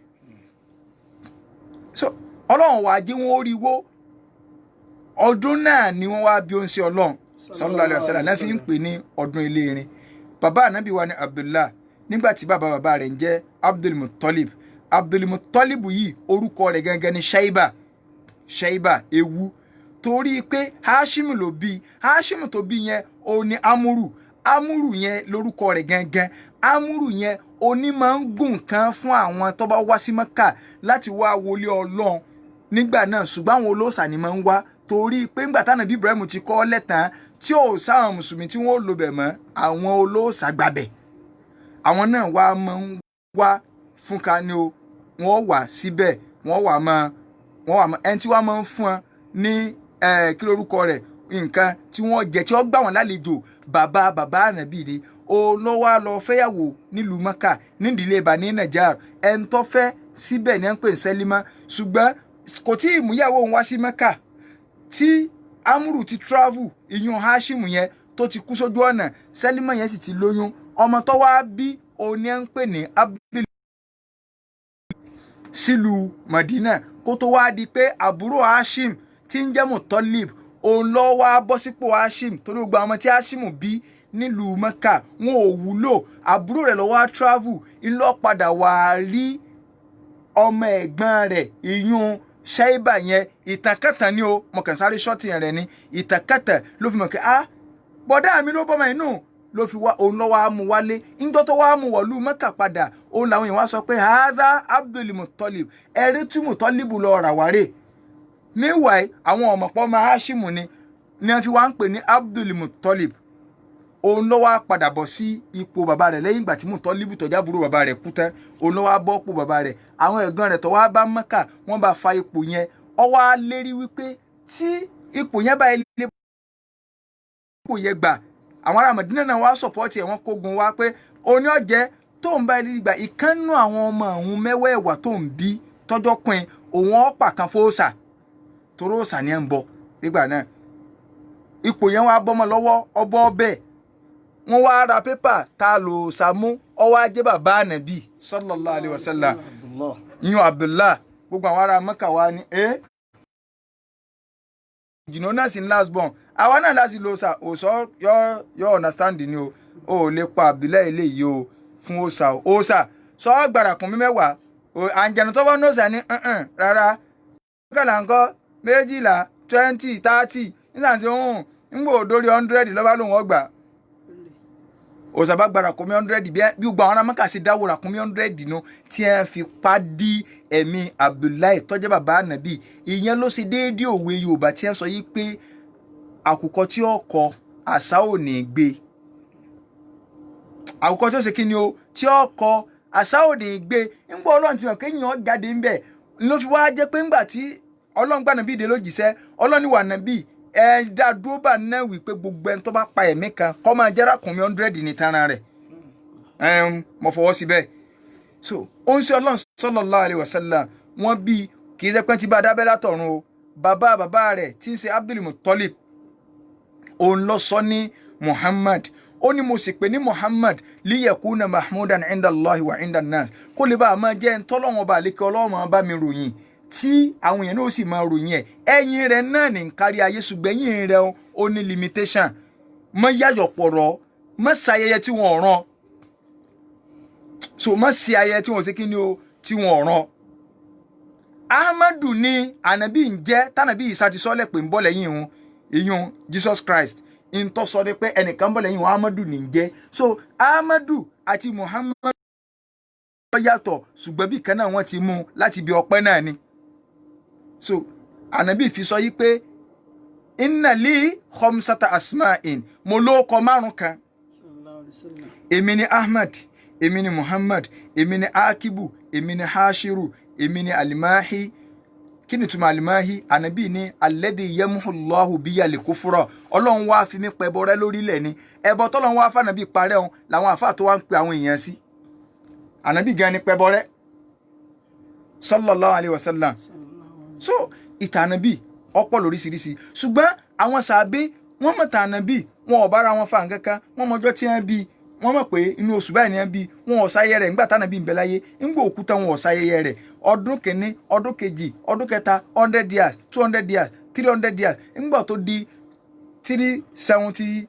So Ọlọ́run wàá jí wọn ó rí wó. Ọdún náà ni wọ́n wá bí ó ń ṣe Ọlọ́run sallallahu alaihi wasallam náà fi ń pè ní ọdún eléerin. Bàbá ànábì wa ni Abdullah. Nígbà tí bàbá bàbá rẹ̀ ń jẹ́ Abdul Muttalib. Abdul Muttalib yìí, orúkọ rẹ̀ gangan ni Shaiba, Shaiba ewu, torí pé Hashim ló bí. Hashim tó bí yẹn ó ní Amuru. Amuru yẹn lórúkọ rẹ̀ gangan. Amuru yẹn oní máa ń gùn kan fún àwọn tó bá wá sí Mẹ́kà láti wá wọlé Ọlọ́run nígbà náà, ṣùgbọ́n àwọn olóòṣà ni máa ń wá, torí pé ńgbà táwọn bí Ibrahim ti kọ́ lẹ́tàn tí ò sáwọn mùsùlùmí tí wọ́n ò lò bẹ̀ mọ́, àwọn olóòṣà gbàbẹ̀. Àwọn náà wá máa ń wá fún ká ní o, wọ́n wà síbẹ̀, wọ́n wà máa wọ́n wà máa ẹni tí wọ́n máa ń fún ọ ní kí lórúkọ rẹ̀, nǹkan tí wọ́n jẹ, tí wọ́n gbà wọ́n lálejò. Bàbá bàbá ànábì ni olówó lọ fẹ́yàwó nílùú Mẹ́kà nídìílé Bani Najar. Ẹni tó fẹ́ síbẹ̀ ní ẹ̀ ń pè ní Sẹ́límà, ṣùgbọ́n kò tí ì múyàwó òun wá sí Mẹ́kà tí Amúrù ti travel, ìyún Hashim yẹn tó ti kú sójú ọ̀nà. Sẹ́límà yẹn sì ti lóyún. Ọmọ tó wá bí òun ni ẹ̀ ń pè ní Abdul sílùú Madina, kó tó wá di pé àbúrò Hashim tí ń jẹ́ Muttalib, òun lọ wá bọ́ sípò Hashim, torí gbogbo àwọn ọmọ tí Hashim bí nílùú Mẹ́kà wọn ò wúlò. Àbúrò rẹ̀ ló wá travel ńlọ padà wá rí ọmọ ẹ̀gbọ́n rẹ̀, ìyún Ṣáíbà yẹn. Ìtànkàtàn ni o, mo kàn sáré ṣọ́ọ̀tì rẹ̀ ni. Ìtànkàtàn ló fi mọ̀ pé, ah, bọ̀dá mi ló bọ́mọ inú ló fi wá. Òun lọ́wọ́ á mú wálé. Ńjọ́ tó wá mú wọ̀lú Mẹ́kà padà, òun làwọn èèyàn wá sọ pé hadha Abdul Muttalib, ẹ̀rí tí Muttalib lọ rà wárè. Meanwhile, àwọn ọ̀mọ̀pọ̀ ọmọ Hashimu ni wọ́n fi wá ń pè ní Abdul Muttalib. Òun ló wá padà bọ̀ sí ipò bàbá rẹ̀ lẹ́yìn ìgbà tí Muttalib tọ́jà burú bàbá rẹ̀ kú tán. Òun ló wá bọ́ pò bàbá rẹ̀. Àwọn ẹ̀gbọ́n rẹ̀ tó wá bá Mẹ́kà, wọ́n bá fa ipò yẹn. Ó wá lérí wípé tí ipò yẹn bá ilé ipò yẹn gbà, àwọn ará Mẹdínà náà wá support ẹ̀, wọ́n kógun wá pé òní ọ̀jẹ́ tó ń bá ilé gbà ìkànnù àwọn ọmọ òun mẹ́wẹ̀ẹ̀wá tó ń bí tọ́jọ́ pin òun ọ̀pá kan fóòsà, toró òòsà ni ẹ̀ ń bọ nígbà náà. Ipò yẹn wá bọ́mọ lọ́wọ́ ọbọ̀ ọbẹ̀. Wọ́n wá ra pépà tá a lò sàmú, ọwọ́ ajé bàbá ànàbì sallallahu alaihi wasallam. Abdullah. Ìyún Abdullah. Gbogbo àwọn ará Mẹ́kà wa ni ẹ́ jìnnà náà sí last born àwa náà láti lo òòsà. Òòsà yọ yọ understand ni o, ò lè pa Abdullahi eléyìí o fún òòsà o. Òòsà sọ gbàrà kún mi mẹ́wàá àǹjẹ̀nù tó bá ní òòsà ní "Mm-mm, rárá." Mọ́kànlá ńkọ́, 12, 20, 30, nígbà tí ó ń gbò dórí 100 lọ́ba lòun ọgbà. Òòsà bá gbàrà kún mi 100. Bí gbogbo àwọn ará Mẹ́kà ṣe dáwọ́ rà kún mi 100 nu tí ẹ fi pa dí ẹ̀mí Abdullahi tọ́jẹ́ bàbá ànàbì. Ìyẹn ló ṣe déédéé òwe Yorùbá tí ẹ sọ yìí pé àkùkọ tí ó kọ, àṣà ò ní gbé. Àkùkọ tí ó ṣe kí ni o, tí ó kọ, àṣà ò ní gbé. Ńgbọ́ Ọlọ́run ti hàn kéèyàn jáde ńbẹ̀ ló fi wá jẹ́ pé ńgbà tí Ọlọ́run gbà nàbí ìdè lójìṣẹ́ Ọlọ́run ní wà nàbí ẹ dá dúró bá náà wí pé gbogbo ẹni tó bá pa ẹ̀mí kan kó máa jẹ́ ràkúnmí 100 ní tanra rẹ̀. Mo fọwọ́ sí bẹ́ẹ̀. So ó ń ṣe Ọlọ́run sallallahu alaihi wasallam wọ́n bí kì í ṣe pé tí bá dábẹ́ látọ̀run o. Bàbá bàbá rẹ̀ tí ń ṣe Abdul Muttalib, òun lọ sọ ní Muhammad. Ó ní mo sì pè ní Muhammad liyakuna mahmudan inda Allahi wa inda nas, kó lè bá a máa jẹ́ ntọ́lọ́wọ́n ọba àlékè ọlọ́wọ́n bá mi ròyìn, tí àwọn èèyàn náà sì máa ròyìn ẹ̀. Ẹ̀yìn rẹ̀ náà ní kárí ayé, ṣùgbọ́n ẹ̀yìn rẹ̀ ó ní limitation. Mọ́ yàyọ̀ pọ̀rọ̀, mọ́ ṣayẹyẹ tí wọ́n rán so, mọ́ ṣe ayẹyẹ tí wọ́n ṣe kí ni o, tí wọ́n rán. Ahmadu ní ànábì ń jẹ́ tànàbí Ìsá ti sọ́lẹ̀ pé ń bọ̀ lẹ́yìn òun, ìyún Jesus Christ ń tọ́ sọ ni pé ẹnìkan bọ̀ lẹ́yìn òun, Ahmadu ní ń jẹ́. So Ahmadu àti Muhammadu yàtọ̀, ṣùgbọ́n bí kan náà wọ́n ti mú láti bí ọpẹ́ náà ni. So ànábì fi sọ yí pé Inna li khamsata asma'in, mo lóko márùn kan. Èmi ni Ahmad, èmi ni Muhammad, èmi ni Akibu, èmi ni Hashiru, èmi ni Alimahi. Kí ni túmọ̀ Alimahi? Ànábì ní alladhi yamhullahu biyal kufra, Ọlọ́run wá fi mí pẹbọ rẹ́ lórílẹ̀ ni. Ẹbọ tọ́lọ́run wá fànàbí parẹ́ òun làwọn àfáà tó wá ń pe àwọn èèyàn sí. Ànábì gan ni pẹbọ rẹ́, sallallahu alayhi wa sallam. So ìtàn Ànábì ọ̀pọ̀ lóríṣiríṣi, ṣùgbọ́n àwọn sàbẹ wọ́n mọ̀ tàn Ànábì, wọn ò bára wọn fa nǹkan kan, wọ́n mọjọ́ tí wọ́n bí, wọ́n mọ̀ pé inú oṣù báyìí ni wọ́n bí, wọn ò sáyẹ rẹ̀ nígbà tànàbí ń bẹ láyé, ńgbà òkúta wọn ò sáyẹyẹ rẹ̀. Ọdún kìíní, ọdún kejì, ọdún kẹta, 100 years, 200 years, 300 years, ńgbà tó di 370,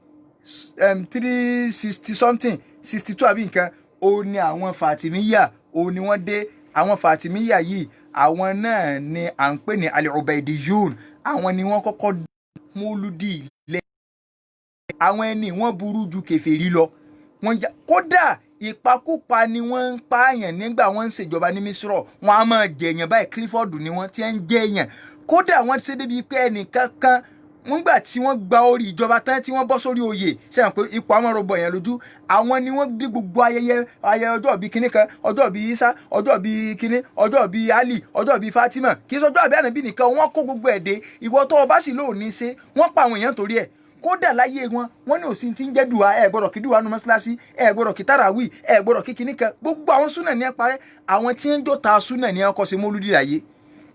360 something, 62 àbí nǹkan, ó ní àwọn Fatimiyya, ó ní wọ́n dé. Àwọn Fatimiyya yìí, àwọn náà ni à ń pè ní Al-Ubaidiyun. Àwọn ni wọ́n kọ́kọ́ mólúdì lẹ́. Àwọn ẹni wọ́n burú ju kèfèrí lọ. Wọ́n ya kódà ìpakúpa ni wọ́n ń pààyàn nígbà wọ́n ń ṣèjọba ní Misrọ̀. Wọ́n á máa jẹ̀yàn báyìí, Clifford ni wọ́n ti ń jẹ̀yàn. Kódà wọ́n ṣe débi pé ẹnìkan kan wọ́n gbà tí wọ́n gba orí ìjọba tán, tí wọ́n bọ́ sórí oyè, sẹ́yìn pé ipò àwọn rọgbọ yẹn lójú, àwọn ni wọ́n dé gbogbo ayẹyẹ ayẹyẹ ọjọ́ bíi kinní kan, ọjọ́ bíi Isa, ọjọ́ bíi kinní, ọjọ́ bíi Ali, ọjọ́ bíi Fatima, kì í sọjọ́ àbí Ànábì nìkan, wọ́n kó gbogbo ẹ̀ dé. Ìwọ tó o bá sì lóò ní ṣe, wọ́n pa àwọn èèyàn torí ẹ̀. Kódà láyé wọn, wọ́n ní òsín tí ń jẹ́ dùwà, ẹ gbọ́dọ̀ kí dùwà nu mọ́ṣáláṣí, ẹ gbọ́dọ̀ kí tàràwì, ẹ gbọ́dọ̀ kí kinní kan, gbogbo àwọn súnà ní ẹ parẹ́. Àwọn tí ń jọta súnà ní ẹ kọ́ sí mólúdì láyé.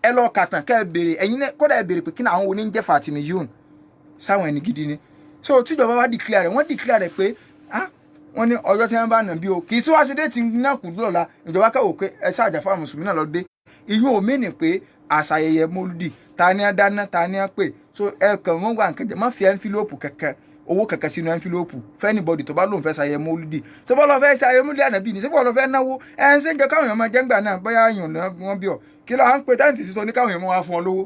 Ẹ lọ kàtàn kẹ́ ẹ béèrè, ẹ̀yin náà kódà ẹ béèrè pé kí ni àwọn oní ń jẹ́ Fatimiyun, sáwọn ẹni gidi ni. So tíjọba bá declare rẹ̀, wọ́n declare rẹ̀ pé ah, wọ́n ní ọjọ́ tí wọ́n bá nà bí o kì í tún wá sí déètì náà kù lọ́la, ìjọba kẹ́wò pé ẹ sáàjà fáwọn mùsùlùmí náà lọ dé. Ìyún omi ni pé àṣàyẹyẹ mólúdì ta ni á dáná, ta ni á pè. So ẹ kàn wọ́n wà nǹkan jẹ, má fi ẹnfílóòpù kankan, owó kankan sínú ẹnfílóòpù fẹ́nibọ́dì tó bá lóun fẹ́ ṣayẹyẹ mólúdì. Ṣé bọ́lá fẹ́ ṣayẹyẹ mólúdì Ànábì ni? Ṣé bọ́lá fẹ́ náwó ẹ ń ṣe ń jẹ káwọn èèyàn máa jẹ́ ńgbà náà? Bóyá yàn wọ́n bí ọ kí ló à ń pe táǹtì sísọ ní káwọn èèyàn máa wá fún ọ lówó.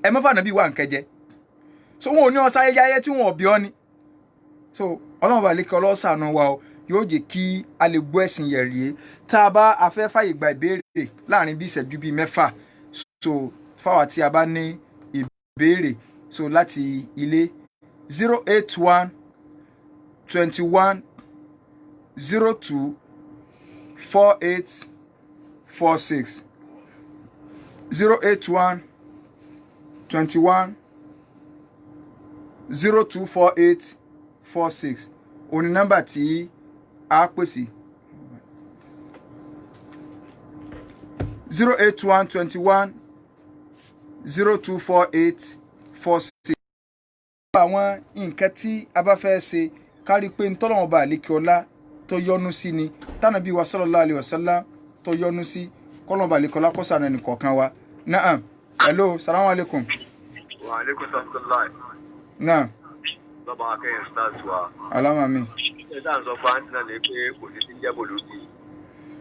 Ẹ má fànàbí wà nǹkan jẹ. So wọn ò ní ọsà ayẹyẹ ayẹ tí wọn ò bí ọ ni. So Ọlọ́run bá lè kí ọlọ́sàánú wa o, yóò jẹ́ kí a lè gbọ́ ẹ̀sìn yẹ̀ rèé. Tá a bá a fẹ́ fàyè gba ìbéèrè láàrin bí ìṣẹ́jú bíi 6, so fáwa tí a bá ní ìbéèrè, so láti ilé 081 21 02 48 46, 081 21 02 48 46 òní nọ́mbà tí a pè sí. 081 21 02 48 46. Àwọn nǹkan tí a bá fẹ́ ṣe, kárí pé ntọ́lọ́wọ́n bá àlékè ọlá tó yọ́nú sí ni, tánàbí wa sallallahu alaihi wasallam tó yọ́nú sí, kọ́lọ́wọ́n bá àlékè ọlá kó ṣàánú ẹnì kọ̀ọ̀kan wa. Naam, hello, salamu alaykum. Wa aleykum salaam. Naam. Bàbá akẹ́yìn stars wa. Alama mi. Ṣé sáà ń sọ fún àǹtí náà ni pé kò sí ti ń jẹ́ mòlúdì?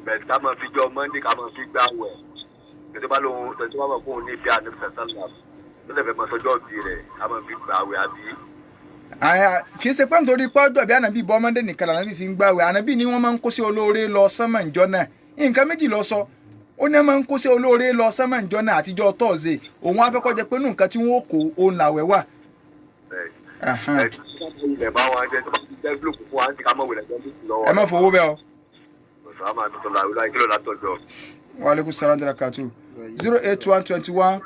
Bẹ̀ẹ̀ ká máa fi jọ Mọ́ndé, ká máa fi gbà wẹ̀. Tẹ̀sí bá lóhun, tẹ̀sí bá mọ̀ fóun ní ìfẹ́ àná sàlám. Ló lè fẹ́ máa sọjọ́ òbí rẹ̀, ká máa fi gbà wẹ̀ àbí. Kì í ṣe pé nítorí pé ọjọ́ bí Ànábì bọ́ Mọ́ndé nìkan lànàbì fi ń gbàwẹ̀. Ànábì ni wọ́n máa ń kó sí olóore lọ sánmà ńjọ́ náà. Nǹkan méjì ló sọ. Ó ní máa ń kó sí olóore lọ sánmà ńjọ́ náà àtijọ́ Tọ́ọ̀sì. Òun á fẹ́ kó jẹ́ pé nù nǹkan tí wọ́n kó òun làwẹ̀ wà. Ẹ má fowó bẹ́ẹ̀ o. Wa aleykum salaam wa rahmatulah. 081 21.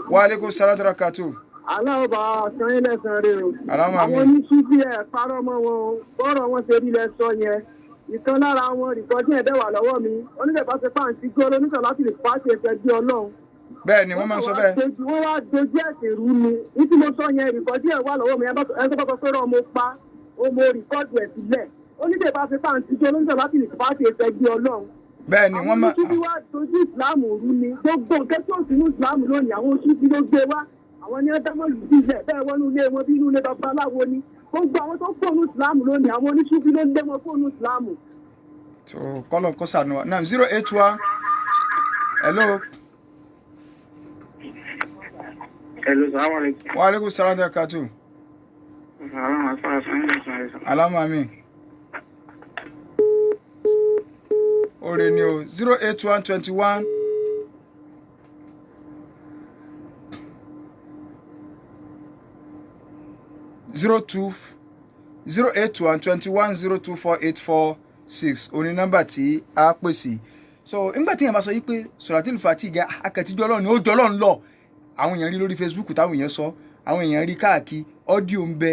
Wa aleykum salaam wa rahmatulah. Aláwọ̀ bá san yín lẹ́san rẹ̀ o. Aláwọ̀ àmín. Àwọn oníṣúfì ẹ̀ parọ́ mọ́ wọn o. Bọ́rọ̀ wọn ṣe rí lẹ sọ yẹn. Ìkan lára àwọn rìkọ́dí ẹ̀ dẹ̀ wà lọ́wọ́ mi. Onílẹ̀ bá ṣe pàǹtí gbọ́rọ̀ oníṣàn láti lè pàṣẹ ẹ̀fẹ̀ bí Ọlọ́run. Bẹ́ẹ̀ ni wọ́n máa ń sọ bẹ́ẹ̀. Wọ́n wá dojú ẹ̀sìn rú mi. Ní tí mo sọ yẹn, rìkọ́dí ẹ̀ wà lọ́wọ́ mi. Ẹni tó bá sọ pé rán mo pa, ó mo rìkọ́dù ẹ̀ sílẹ̀. Onílẹ̀ bá ṣe pàǹtí gbọ́rọ̀ oníṣàn láti lè pàṣẹ ẹ̀fẹ̀ bí Ọlọ́run. Bẹ́ẹ̀ ni wọ́n máa. Àwọn oníṣúfì wá dojú ìsìláàmù rú ni. Gbogbo nǹkan tí ò sínú ìsìláàmù lónìí, àwọn oníṣúfì ló gbé wá. Àwọn ní ọdámọ̀lù sílẹ̀ bẹ́ẹ̀ wọnú ilé wọn bí inú ilé babaláwo ni. Gbogbo àwọn tó fóònù ìsìláàmù lónìí, àwọn oníṣúfì ló ń lé wọn fóònù ìsìláàmù. So kọ́lọ̀ kó sànù wa. Naam, 081. Hello. Hello, salaam alaikum. Wa alaikum salaam wa rahmatulah. Alama amin. Oore ni o. 081 21. 02 081 21 02 4846 òní nọ́mbà tí a pè sí. So nígbà tí èèyàn bá sọ yìí pé Sọ̀látìl Fàtí ga akẹ́tìjọ́ Ọlọ́run ni ó jọ Ọlọ́run lọ, àwọn èèyàn rí lórí Facebook táwọn èèyàn sọ, àwọn èèyàn rí káàkiri ọ́díò ń bẹ,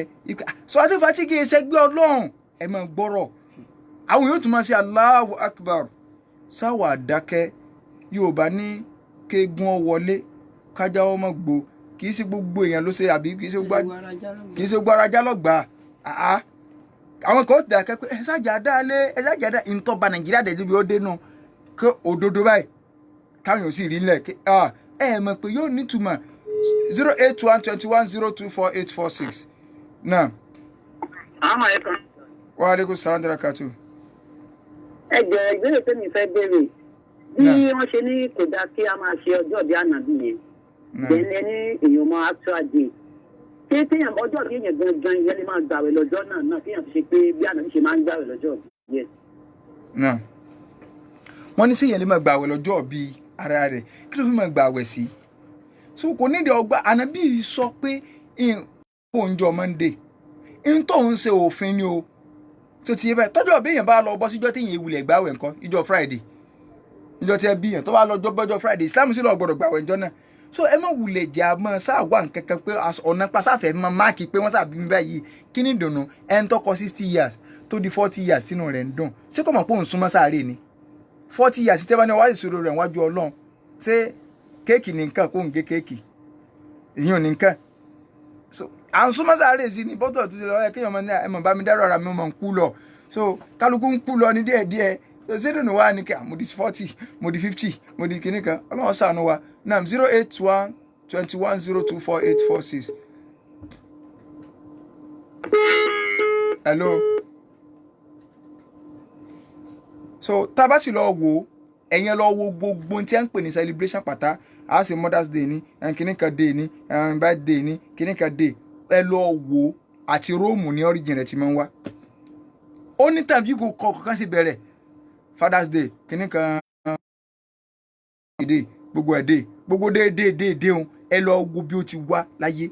Sọ̀látìl Fàtí kì í ṣẹgbẹ́ Ọlọ́run. Ẹ máa gbọ́rọ̀, àwọn èèyàn tún máa ṣe Allahu Akbar. Sáwà dákẹ́. Yorùbá ní kéegun ọ wọlé kájá ọmọ gbò, kì í ṣe gbogbo èèyàn ló ṣe, àbí kì í ṣe gbogbo arajá lọ́gbà. Àwọn kan ó dákẹ́ pé ẹ ṣáàjà dáálé, ẹ ṣáàjà dá ìtọ́ba Nàìjíríà dẹ̀ débi ó dé nù kó òdodo báyìí káwọn yóò sì rí lẹ̀ ẹ mọ̀ pé yóò nítumọ̀. 081 21 02 4846 náà. Wa aleykum salaam wa. Ẹ jẹ́ ìbéèrè tèmi fẹ́ béèrè, bí wọ́n ṣe ní kò dáa kí a máa ṣe ọjọ́ ìbí ànábì yẹn, bẹ́ẹ̀ ni èèyàn máa actual day, ṣé téèyàn ọjọ́ ìbí yẹn gangan yẹn lè máa gbàwẹ̀ lọ́jọ́ náà téèyàn fi ṣe pé bí ànábì ṣe máa ń gbàwẹ̀ lọ́jọ́ ìbí yẹn. Wọ́n ní séèyàn lè máa gbàwẹ̀ lọ́jọ́ ìbí ara rẹ̀, kí ló fi máa gbàwẹ̀ sí? So kò nídìí ọgbà. Ànábì sọ pé oúnjẹ Monday ń tó ń ṣe òfin ni o, tó ti yé báyìí. Tọ́jú ọ̀bí èèyàn bá lọ bọ́ síjọ́ téèyàn ewúlẹ̀ gbàwẹ̀ nǹkan, ìjọ Friday, ìjọ tí ẹ bí yẹn tó bá lọ bọ́jọ́ Friday, Islam sì lọ gbọ́dọ̀ gbàwẹ̀ ìjọ náà. So ẹ má wulẹ̀ jẹ́ àmọ́ sáà wà nkankan pé ọ̀nà pasáfẹ́ mọ máàkì pé wọ́n sáà bí mi báyìí. Kí ni ìdùnnú ẹni tó kọ 60 years tó di 40 years sínú rẹ̀ ń dùn? Ṣé kò mọ̀ pé òun súnmọ́ sáré ni? 40 years tẹ́ bá ní wáyé ìṣòro rẹ̀ wájú Ọlọ́run, ṣé kéèkì nìkan kó ń gé kéèkì ìyún nìkan? So à ń súnmọ́ sáré sí ni bọ́tọ̀ tó ti lọ ẹ kéèyàn mọ ní ẹ mọ̀ bá mi dárò ara mi mọ̀ ń kú lọ. So kálukú ń kú lọ ní díẹ̀díẹ̀. So ṣé dùnú wa ni kí mo di 40, mo di 50, mo di kinní kan. Ọlọ́run ṣàánú wa. Nam 081 21 02 4846. Hello. So tá a bá sì lọ wò, ẹ̀yin lọ wo gbogbo tí a ń pè ní celebration pátá, a ṣe Mother's Day ní, kinní kan day ní, birthday ní, kinní kan day, ẹ lọ wò àti Róòmù ní origin rẹ̀ ti máa ń wá. Ó ní tàbí kò kọ̀ọ̀kan sì bẹ̀rẹ̀ Father's Day, kinní kan day, gbogbo ẹ̀ day, gbogbo day day day day òun, ẹ lọ wo bí ó ti wá láyé,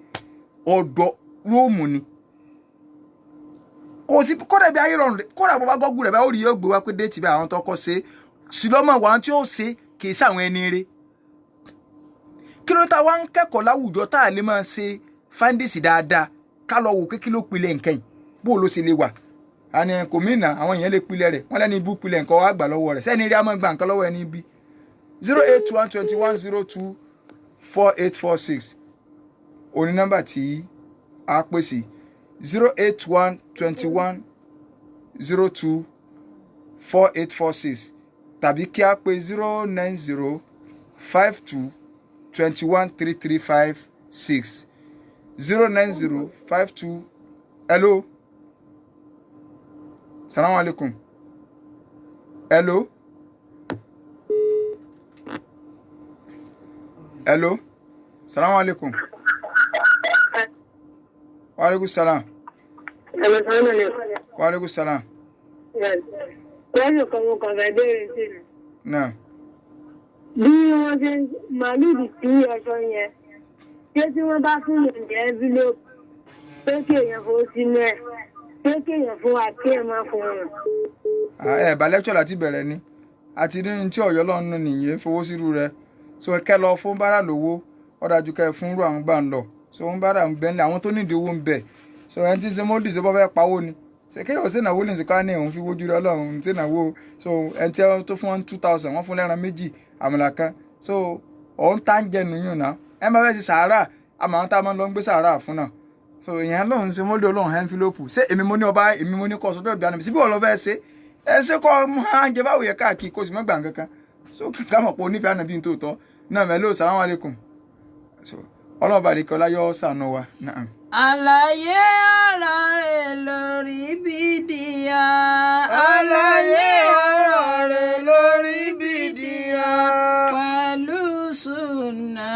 ọ̀dọ̀ Róòmù ni. Kò sí kódà bí ayé rọrùn, kódà bó bá gọ́gùn rẹ̀ bá ó rí yóò gbé wá pé déètì bá àwọn tó kọ́ ṣe sílọ́mọ̀ wa tí ó ṣe kì í sáwọn ẹni rẹ̀. Kí ló ta wá ń kẹ́kọ̀ọ́ láwùjọ tá a lè máa ṣe fáńdísì dáadáa, ká lọ wò pé kí ló pilẹ̀ nǹkan yìí, bó ló ṣe lè wà. Àní kò mí nà àwọn èèyàn lè pilẹ̀ rẹ̀, wọ́n lẹ́ni ibú pilẹ̀ nǹkan wá gbà lọ́wọ́ rẹ̀, sẹ́ni rí a máa gba nǹkan lọ́wọ́ ẹni bí. 081 21 02 4846 òní nọ́mbà tí a pè sí. 081 21 02 4846 tàbí kí a pè 090 52 21 3356 090 52. Hello, salamu alaikum. Hello, hello, salamu alaikum. Wa alaikum salam. Hello, salamu alaikum. Wa alaikum salam. Pẹ̀lú kan mo kàn fẹ́ béèrè sí ni. Náà. Bí wọ́n ṣe màlúù sí ẹ̀ṣọ́ yẹn, ṣé tí wọ́n bá fún yẹn ní envelope, pé kí èèyàn fowó sínú ẹ̀, pé kí èèyàn fún wa kí ẹ̀ máa fún wọn. Ẹ bá lẹ́kṣọ̀ láti bẹ̀rẹ̀ ni, àti ní tí Ọ̀yọ́ lọ́nà nìyẹn fowó sírú rẹ̀. So kẹ́ lọ fún bárà lówó, ó dájú kẹ́ fún rú àwọn gbà ń lọ. So ń bárà ń bẹ́ńlẹ̀, àwọn tó nídìí owó ń bẹ̀. So ẹni tí ń ṣe mọ́dì ṣe bọ́ fẹ́ pawó ni. Ṣé kéèyàn ṣe ìnáwó lè ṣe ká ní òun fi wójú rẹ Ọlọ́run ṣe ìnáwó. So ẹni tí tó fún wọn 2000, wọ́n fún lẹ́ran méjì àmàlà kan. So òun tá ń jẹ nùyún náà. Ẹ máa fẹ́ ṣe sàárà, àmọ́ àwọn tá a máa ń lọ ń gbé sàárà fún náà. So ìyẹn lòun ṣe mọ́dì Ọlọ́run envelope. Ṣé èmi mo ní ọba, èmi mo ní kọ́ sọ́dọ̀ ìbí àná síbí wọ́n lọ fẹ́ ṣe? Ẹ ṣe kọ́ máa ń jẹ báwo yẹ káàkiri kó sì má gbà nǹkan kan. So ká mọ̀ pé onífẹ̀ẹ́ àná bí n tó tọ́. Náà mẹ́lò, salamu alaikum. So Ọlọ́run bá lè kọ́ láyọ̀ ṣàánú wa. Naam. Àlàyé ọ̀rọ̀ rẹ̀ lórí bídíà. Àlàyé ọ̀rọ̀ rẹ̀ lórí bídíà. Pẹ̀lú sùnà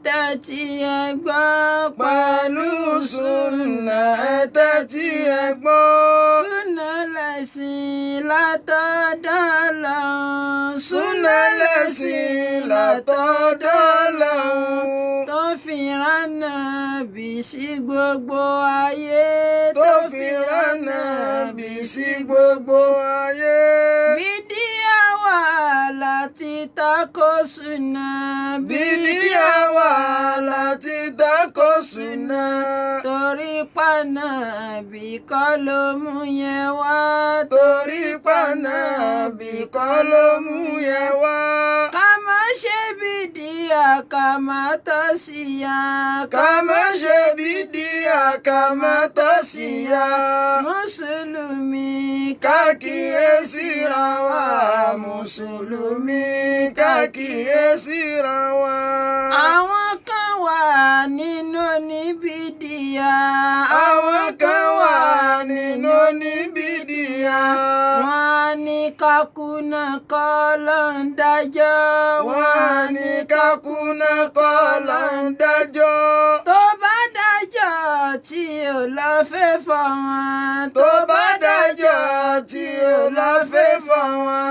tẹ́tí ẹ gbọ́. Pẹ̀lú sùnà tẹ́tí ẹ gbọ́. Sùnà lẹ̀sìn látọ̀dọ̀ Ọlọ́run. Sùnà lẹ̀sìn látọ̀dọ̀ Ọlọ́run. Tó fi rán Nábì sí gbogbo ayé. sí gbogbo ayé. Bídíà wà láti tako súnà. Bídíà wà láti tako súnà. Torí pànà bí kọ́ ló mú yẹn wá. Torí pànà bí kọ́ ló mú yẹn wá. Ká má ṣe bídíà ká má tọ́ sí ya. Ká má ṣe bídíà ká má tọ́ sí ya. Mùsùlùmí ká kíyèsíra wa. Mùsùlùmí ká kíyèsíra wa. Àwọn kan wà nínú oníbídíà. Àwọn kan wà nínú oníbídíà. Wọ́n á ní kakúnà kọ́ ló ń dájọ́. Wọ́n á ní kakúnà kọ́ ló ń dájọ́. Tó bá dájọ́ tí ò lọ fẹ́ fọ́ wọn. Tó bá dájọ́ tí ò lọ fẹ́ fọ́ wọn.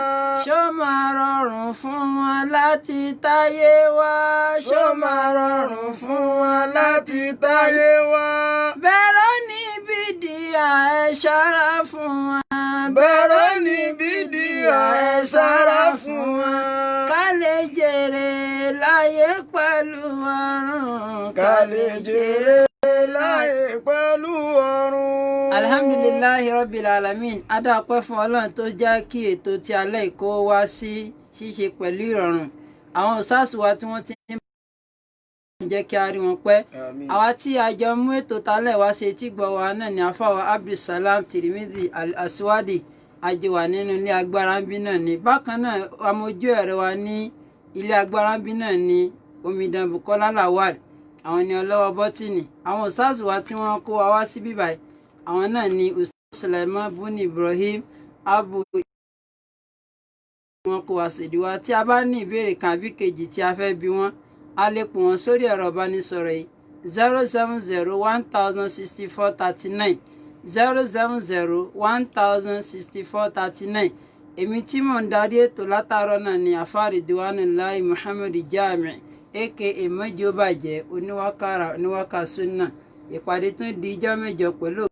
Ṣó máa rọrùn fún wọn láti táyé wá. Ṣó máa rọrùn fún wọn láti táyé wá. Bẹ̀rẹ̀ ní bídíà ẹ ṣọ́ra fún wọn. Bẹ̀rẹ̀ ní bídíà ẹ ṣọ́ra fún wọn. Ká lè jèrè láyé pẹ̀lú ọ̀run. Ká lè jèrè láyé pẹ̀lú ọ̀run. Alhamdulillahi rabbil alamin. A dá ọpẹ́ fún Ọlọ́run tó jẹ́ kí ètò ti alẹ́ ìkó wá sí ṣíṣe pẹ̀lú ìrọ̀rùn. Àwọn òṣàṣù wa tí wọ́n ti ń jẹ́ kí a rí wọn pẹ́. Àwa tí a jọ mú ètò talẹ̀ wá ṣe tí gbọ́ wa náà ni àfàwọ̀ Abdulsalam Tirimidi Al-Aswadi àjọwà nínú ilé agbára ń bí náà ni. Bákan náà amójú ẹ̀rọ wa ní ilé agbára ń bí náà ni Omidan Bukola Lawal. Àwọn ni ọlọ́wọ́ bọ́tìnì. Àwọn òṣàṣù wa tí wọ́n kó wa wá sí bíbáyìí, àwọn náà ni Ustaz Sulaiman Buni Ibrahim Abu. Wọn kó wa ṣèdí wa. Tí a bá ní ìbéèrè kan àbí kejì tí a fẹ́ bi wọ́n, a lè pè wọ́n sórí ẹ̀rọ ìbánisọ̀rọ̀ yìí: 070 1064 39, 070 1064 39. Èmi tí mò ń darí ètò látàárọ̀ náà ni àfáàrí Diwanillahi Muhammad Jami, aka Mọ́jọ́bàjẹ́ oníwàkàrà oníwàkà sunna. Ìpàdé tún di ijọ́ mẹ́jọ pẹ̀lú.